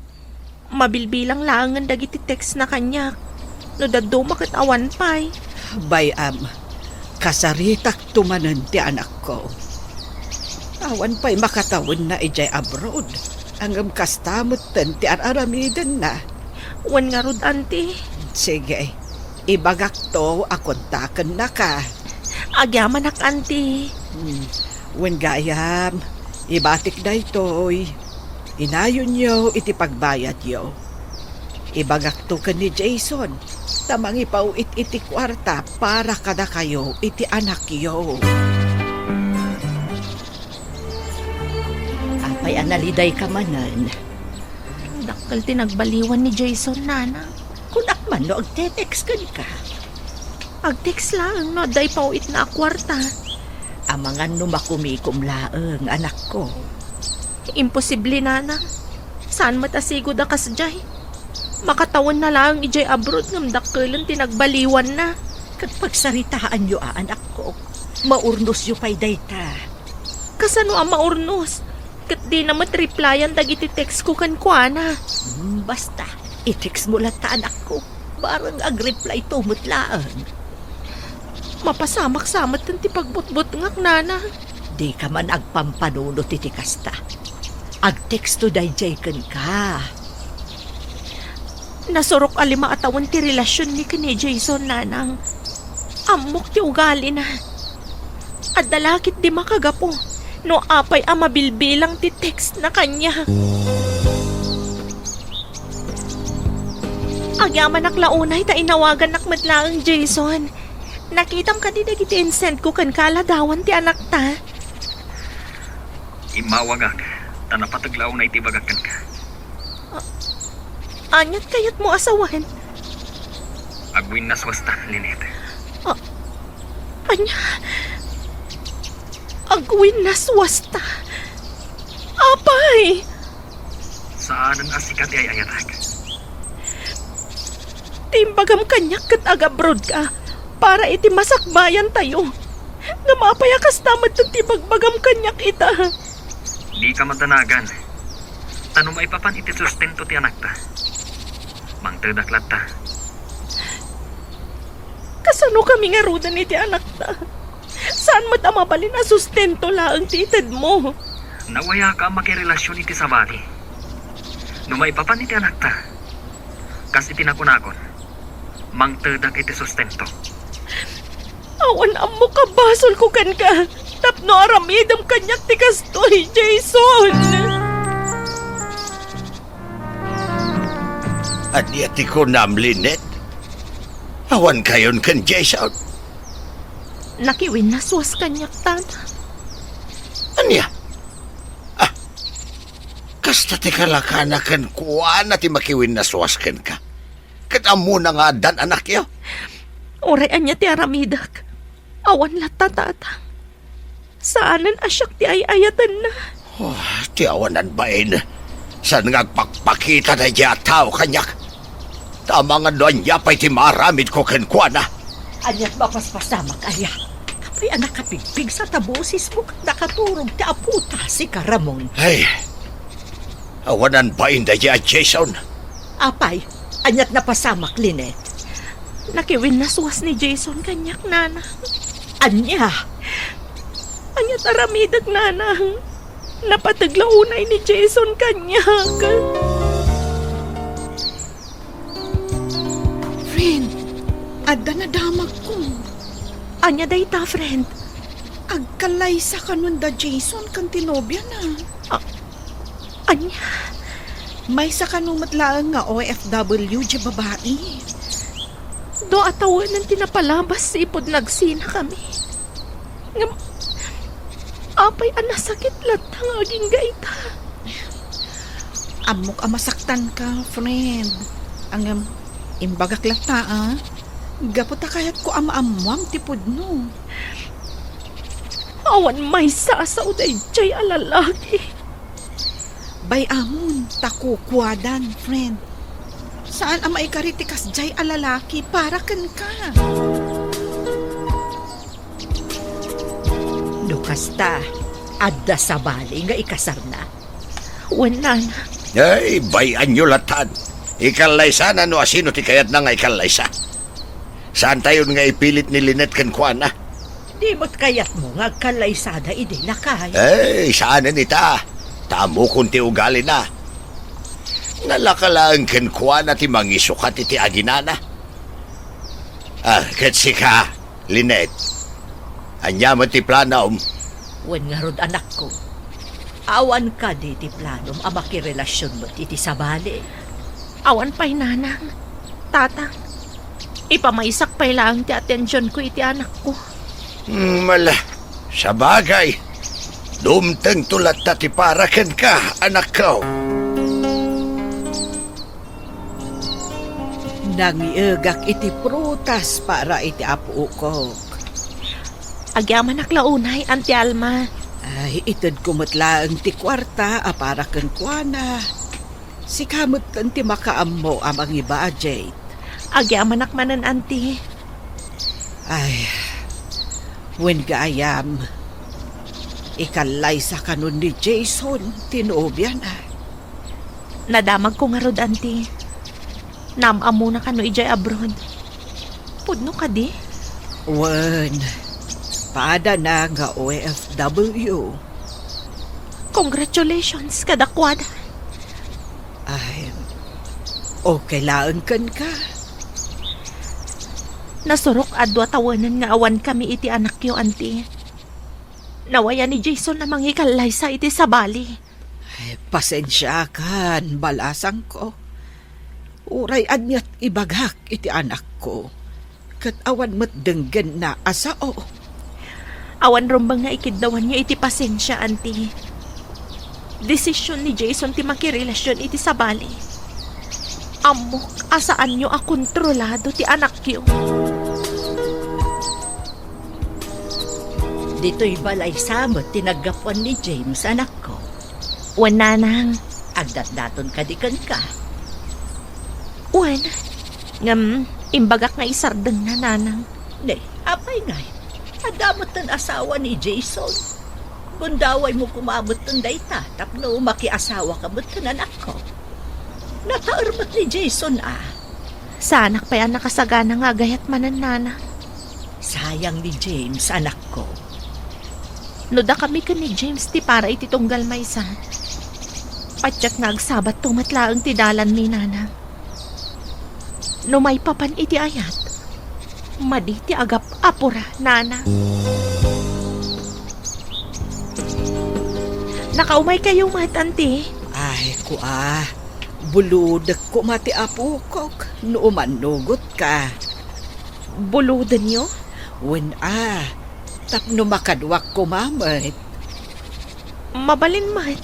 Mabilbilang laengen dagiti text na kaniak. No dadduma ket awan pay. Bay-am, kasaritakto manen ti anakko. Awan pay makatawenna idiay abroad. Ngem kasta metten ti ar-aramidenna. Wen ngarud, Auntie. Sige. Ibagakto a kunta kennaka. Agyamanak, Auntie. Hmm. Wen gayam, ibatik daytoy. Inayonyo iti pagbayadyo. Ibagakto ken ni Jason ta mangipaw-it iti kuarta para kadakayo iti anakyo. Apay a nalidayka manen? Dakkel ti nagbaliwan ni Jason, Nana. Kunak man no agte-text kenka. Agtext laeng no adda ipaw-itna a kuarta. Amangan no makumikom laeng, anakko. Imposible, Nana. Saan met a sigud a kasdiay. Makatawenna laeng idiay abroad ngem dakkelen ti nagbaliwanna. Ket pagsaritaanyo a, anakko. Maurnosyo pay dayta. Kasano a maurnos? Ket dina met replyan dagiti text ko kenkuana. Hmm, basta, i-text mo latta, anakko. Bareng agreply to met laeng. Mapasamak sa met ti pagbutbutngak, Nana. Dika man agpampanunot iti kasta. Agteksto daydiay kenka. Nasurok a lima a tawen ti relasionmi ken ni Jason, Nanang. Ammok ti ugalina. Adda la ketdi makagapu no apay a mabilbilang ti textna kaniak. Agyamanak la unay ta inawagannak met laeng, Jason. Nakitam kadi dagiti insend ko kenka a ladawan ti anakta? Immawagak, ta napateg la unay ti ibagak kenka. A-, aniat kayatmo a sawen? Agwinnaswasta, Lynette. A-, ania? Agwinnaswasta? Apay! Saanen a sika ti ay-ayatek. Ti imbagam kaniak ket agabrodka para iti masakbayantayo. Ngem apay a kasta met ti ibagbagam kaniak ita? Dika madanagan. Ta no maipapan iti sustento ti anakta, mangtedak latta. Kasano kami ngaruden iti anakta? Saan met a mabalin a sustento laeng ti itedmo? Nawayaka a makirelasion iti sabali. No maipapan iti anakta, kas iti nakunakon, mangtedak iti sustento. Awan ammok a basolko kenka tapno aramidem kaniak ti kastoy, Jason! Ania ti kunam, Lynette? Awankayon ken Jason? Nakiwinnaswas kaniak, Tata. Ania? Ah, kasta ti kalakana kenkuana ti makiwinnaswas kenka? Ket ammona nga addan anakyo? Uray ania ti aramidek, awan latta, Tata. Saanen a siak ti ay-ayatenna. Oh, ti awanan bain. Saan nga agpakpakita daydiay a tao kaniak? Ta amangan no ania pay ti maaramidko kenkuana. Aniat mapaspasamak aya? Apay a nakapigpigsa ta bosesmo ket nakaturog ti apota, sika, Ramon? Ay, awanan bain daydiay a Jason. Apay, aniat napasamak, Lynette? Nakiwinnaswas ni Jason kaniak, Nana. Ania? Aniat aramidek, Nana? Napateg la unay ni Jason kaniak. Friend, adda nadamagko. Ania dayta, friend? Agkallaysa kanon da Jason ken ti nobiana. A-, ania? Maysa kano met laeng nga O F W diay babai. Dua a tawenen ti napalabas ipud nagsinakami. Ngem, apay a nasakit latta nga agingga ita? Ammok a masaktanka, friend. Ngem, imbagak latta, a. Gapu ta kayatko a maammuam ti pudno. Awan maysa a sao daydiay a lalaki. Bay-amon, ta kukuadan, friend. Saan a maikari ti kasdiay a lalaki para kenka. No kasta, adda sabali nga ikasarna? Wen, Nana. Ay, bay-anyo latan. Ikallaysana no asino ti kayatna nga ikallaysa. Saantayon nga ipilit ni Lynette kenkuana. Di met kayatmo nga agkallaysada idi, lakay? Ay, saanen ita. Ta ammokon ti ugalina. Nalaka laeng kenkuana ti mangisukat iti aginana. Ah, ket sika, Lynette? Ania met ti planom? Wen ngarud, anakko. Awan kadi ti planom a makirelasion met iti sabali? Awan pay, Nanang, Tata. Ipamaysak pay laeng ti atensionko iti anakko. Hmm, ala, sabagay. Dumtengto latta ti para kenka, anakko. Nangiegak iti prutas para iti apokok. Agyamanak la unay, Auntie Alma. Ay, itedko met laeng ti kuarta a para kenkuana. Sika metten ti makaammo a mangi-budget. Agyamanak manen, Auntie. Ay, wen gayam, ikallaysa kanon ni Jason ti nobiana. Nadamagko ngarud, Auntie. Naam-ammona kano idiay abroad. Pudno kadi? Wen, padana nga O F W. Congratulations kadakuada. Ay, okay laeng kenka? Nasurok a dua tawenen nga awan kami iti anakyo, Auntie. Nawayan ni Jason a mangikallaysa iti sabali. Ay, pasensiakan, balasangko. Uray aniat ibagak iti anakko, ket awan met denggenna a sao. Awan rumbeng nga ikiddawanyo iti pasensia, Auntie. Desisyon ni Jason ti makirelasion iti sabali. Ammok a saanyo a kontrolado ti anakyo. Ditoy balay sa met ti naggapuan ni James, anakko. Wen, Nanang. Agdatdaton kadi kenka? Wen, ngem imbagak nga isardengna, Nanang. Ne, apay ngay? Adda metten asawa ni Jason. Gundawaymo koma metten dayta tapno makiasawa ka met ken anakko. Nataer met ni Jason a. Saanak pay a nakasagana nga agayat manen, Nanang. Sayang ni James, anakko. No dakami ken ni James ti para iti tunggal maysa, patiek nga agsabatto met laeng ti dalanmi, Nanang. No maipapan iti ayat, madi ti agap-apura, Nanang. Nakaumay kayo met, Auntie. Ay, kua, bulodek koma ti apokok no umannugotka. Bulodenyo? Wen a, tapno makaduak koma met. Mabalin met,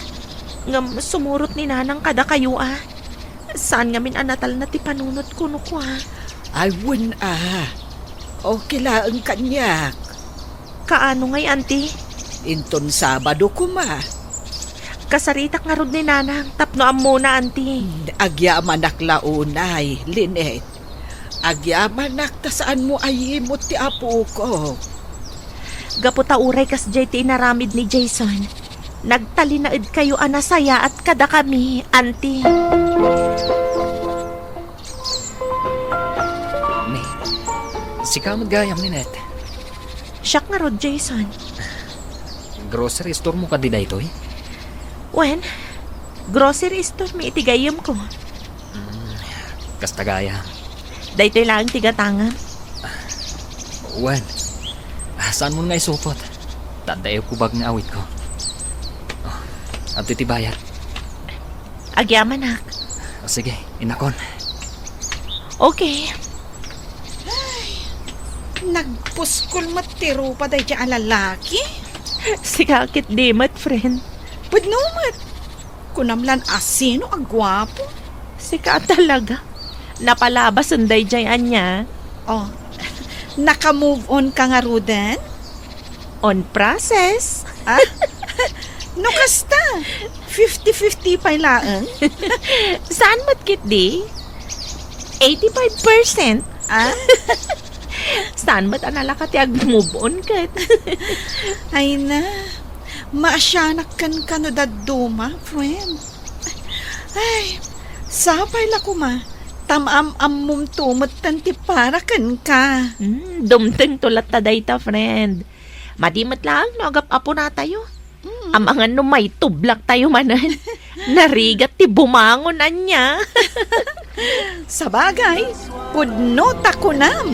ngem sumurot ni Nanang kadakayo a. Saan ngamin a natalna ti panunotko no kua. Ay, wen a. Okay laeng kaniak. Kaano ngay, Auntie? Inton Sabado koma. Kasaritak ngarud ni Nanang tapno ammona, Auntie. Agyamanak la unay, Lynette. Agyamanak ta saanmo a yimot ti apokok. Gapu ta uray kasdiay ti inaramid ni Jason, nagtalinaedkayo a nasayaat kadakami, Auntie. Ni, sika met gayam, Lynette. Siak ngarud, Jason. Grocery store mo kadi daytoy? Wen, grocery store mi iti gayyemko. Mm, kasta gayam. Daytoy laeng ti gatangem. Wen, saan mo nga isupot? Tadda kubag nga awitko. Oh, adtoy ti bayad. Agyamanak. O, sige, inakon. Okay. Ay, nagpuskol met ti rupa daydiay a lalaki. Sika ketdi met, friend. Pudno met. Kunam lan a sino a guapo. Sika talaga. Napalabasen daydiay ania. Oh, naka-move on ka ngaruden? On process. Ah? No kasta, fifty fifty pay laeng. Saan met ketdi? Eighty-five percent. Ah? Saan met a nalaka ti ag-move on ket? Ay na, maasianak kenka no dadduma, friend. Ay, sapay la koma, ta maam-ammomto metten ti para kenka. Hmm, dumtengto latta dayta, friend. Madi met laeng no agap-aponatayo. Mm. Amangan no maitublaktayo manen. Narigat ti bumangon ania. Sabagay, Pudno ta kunam.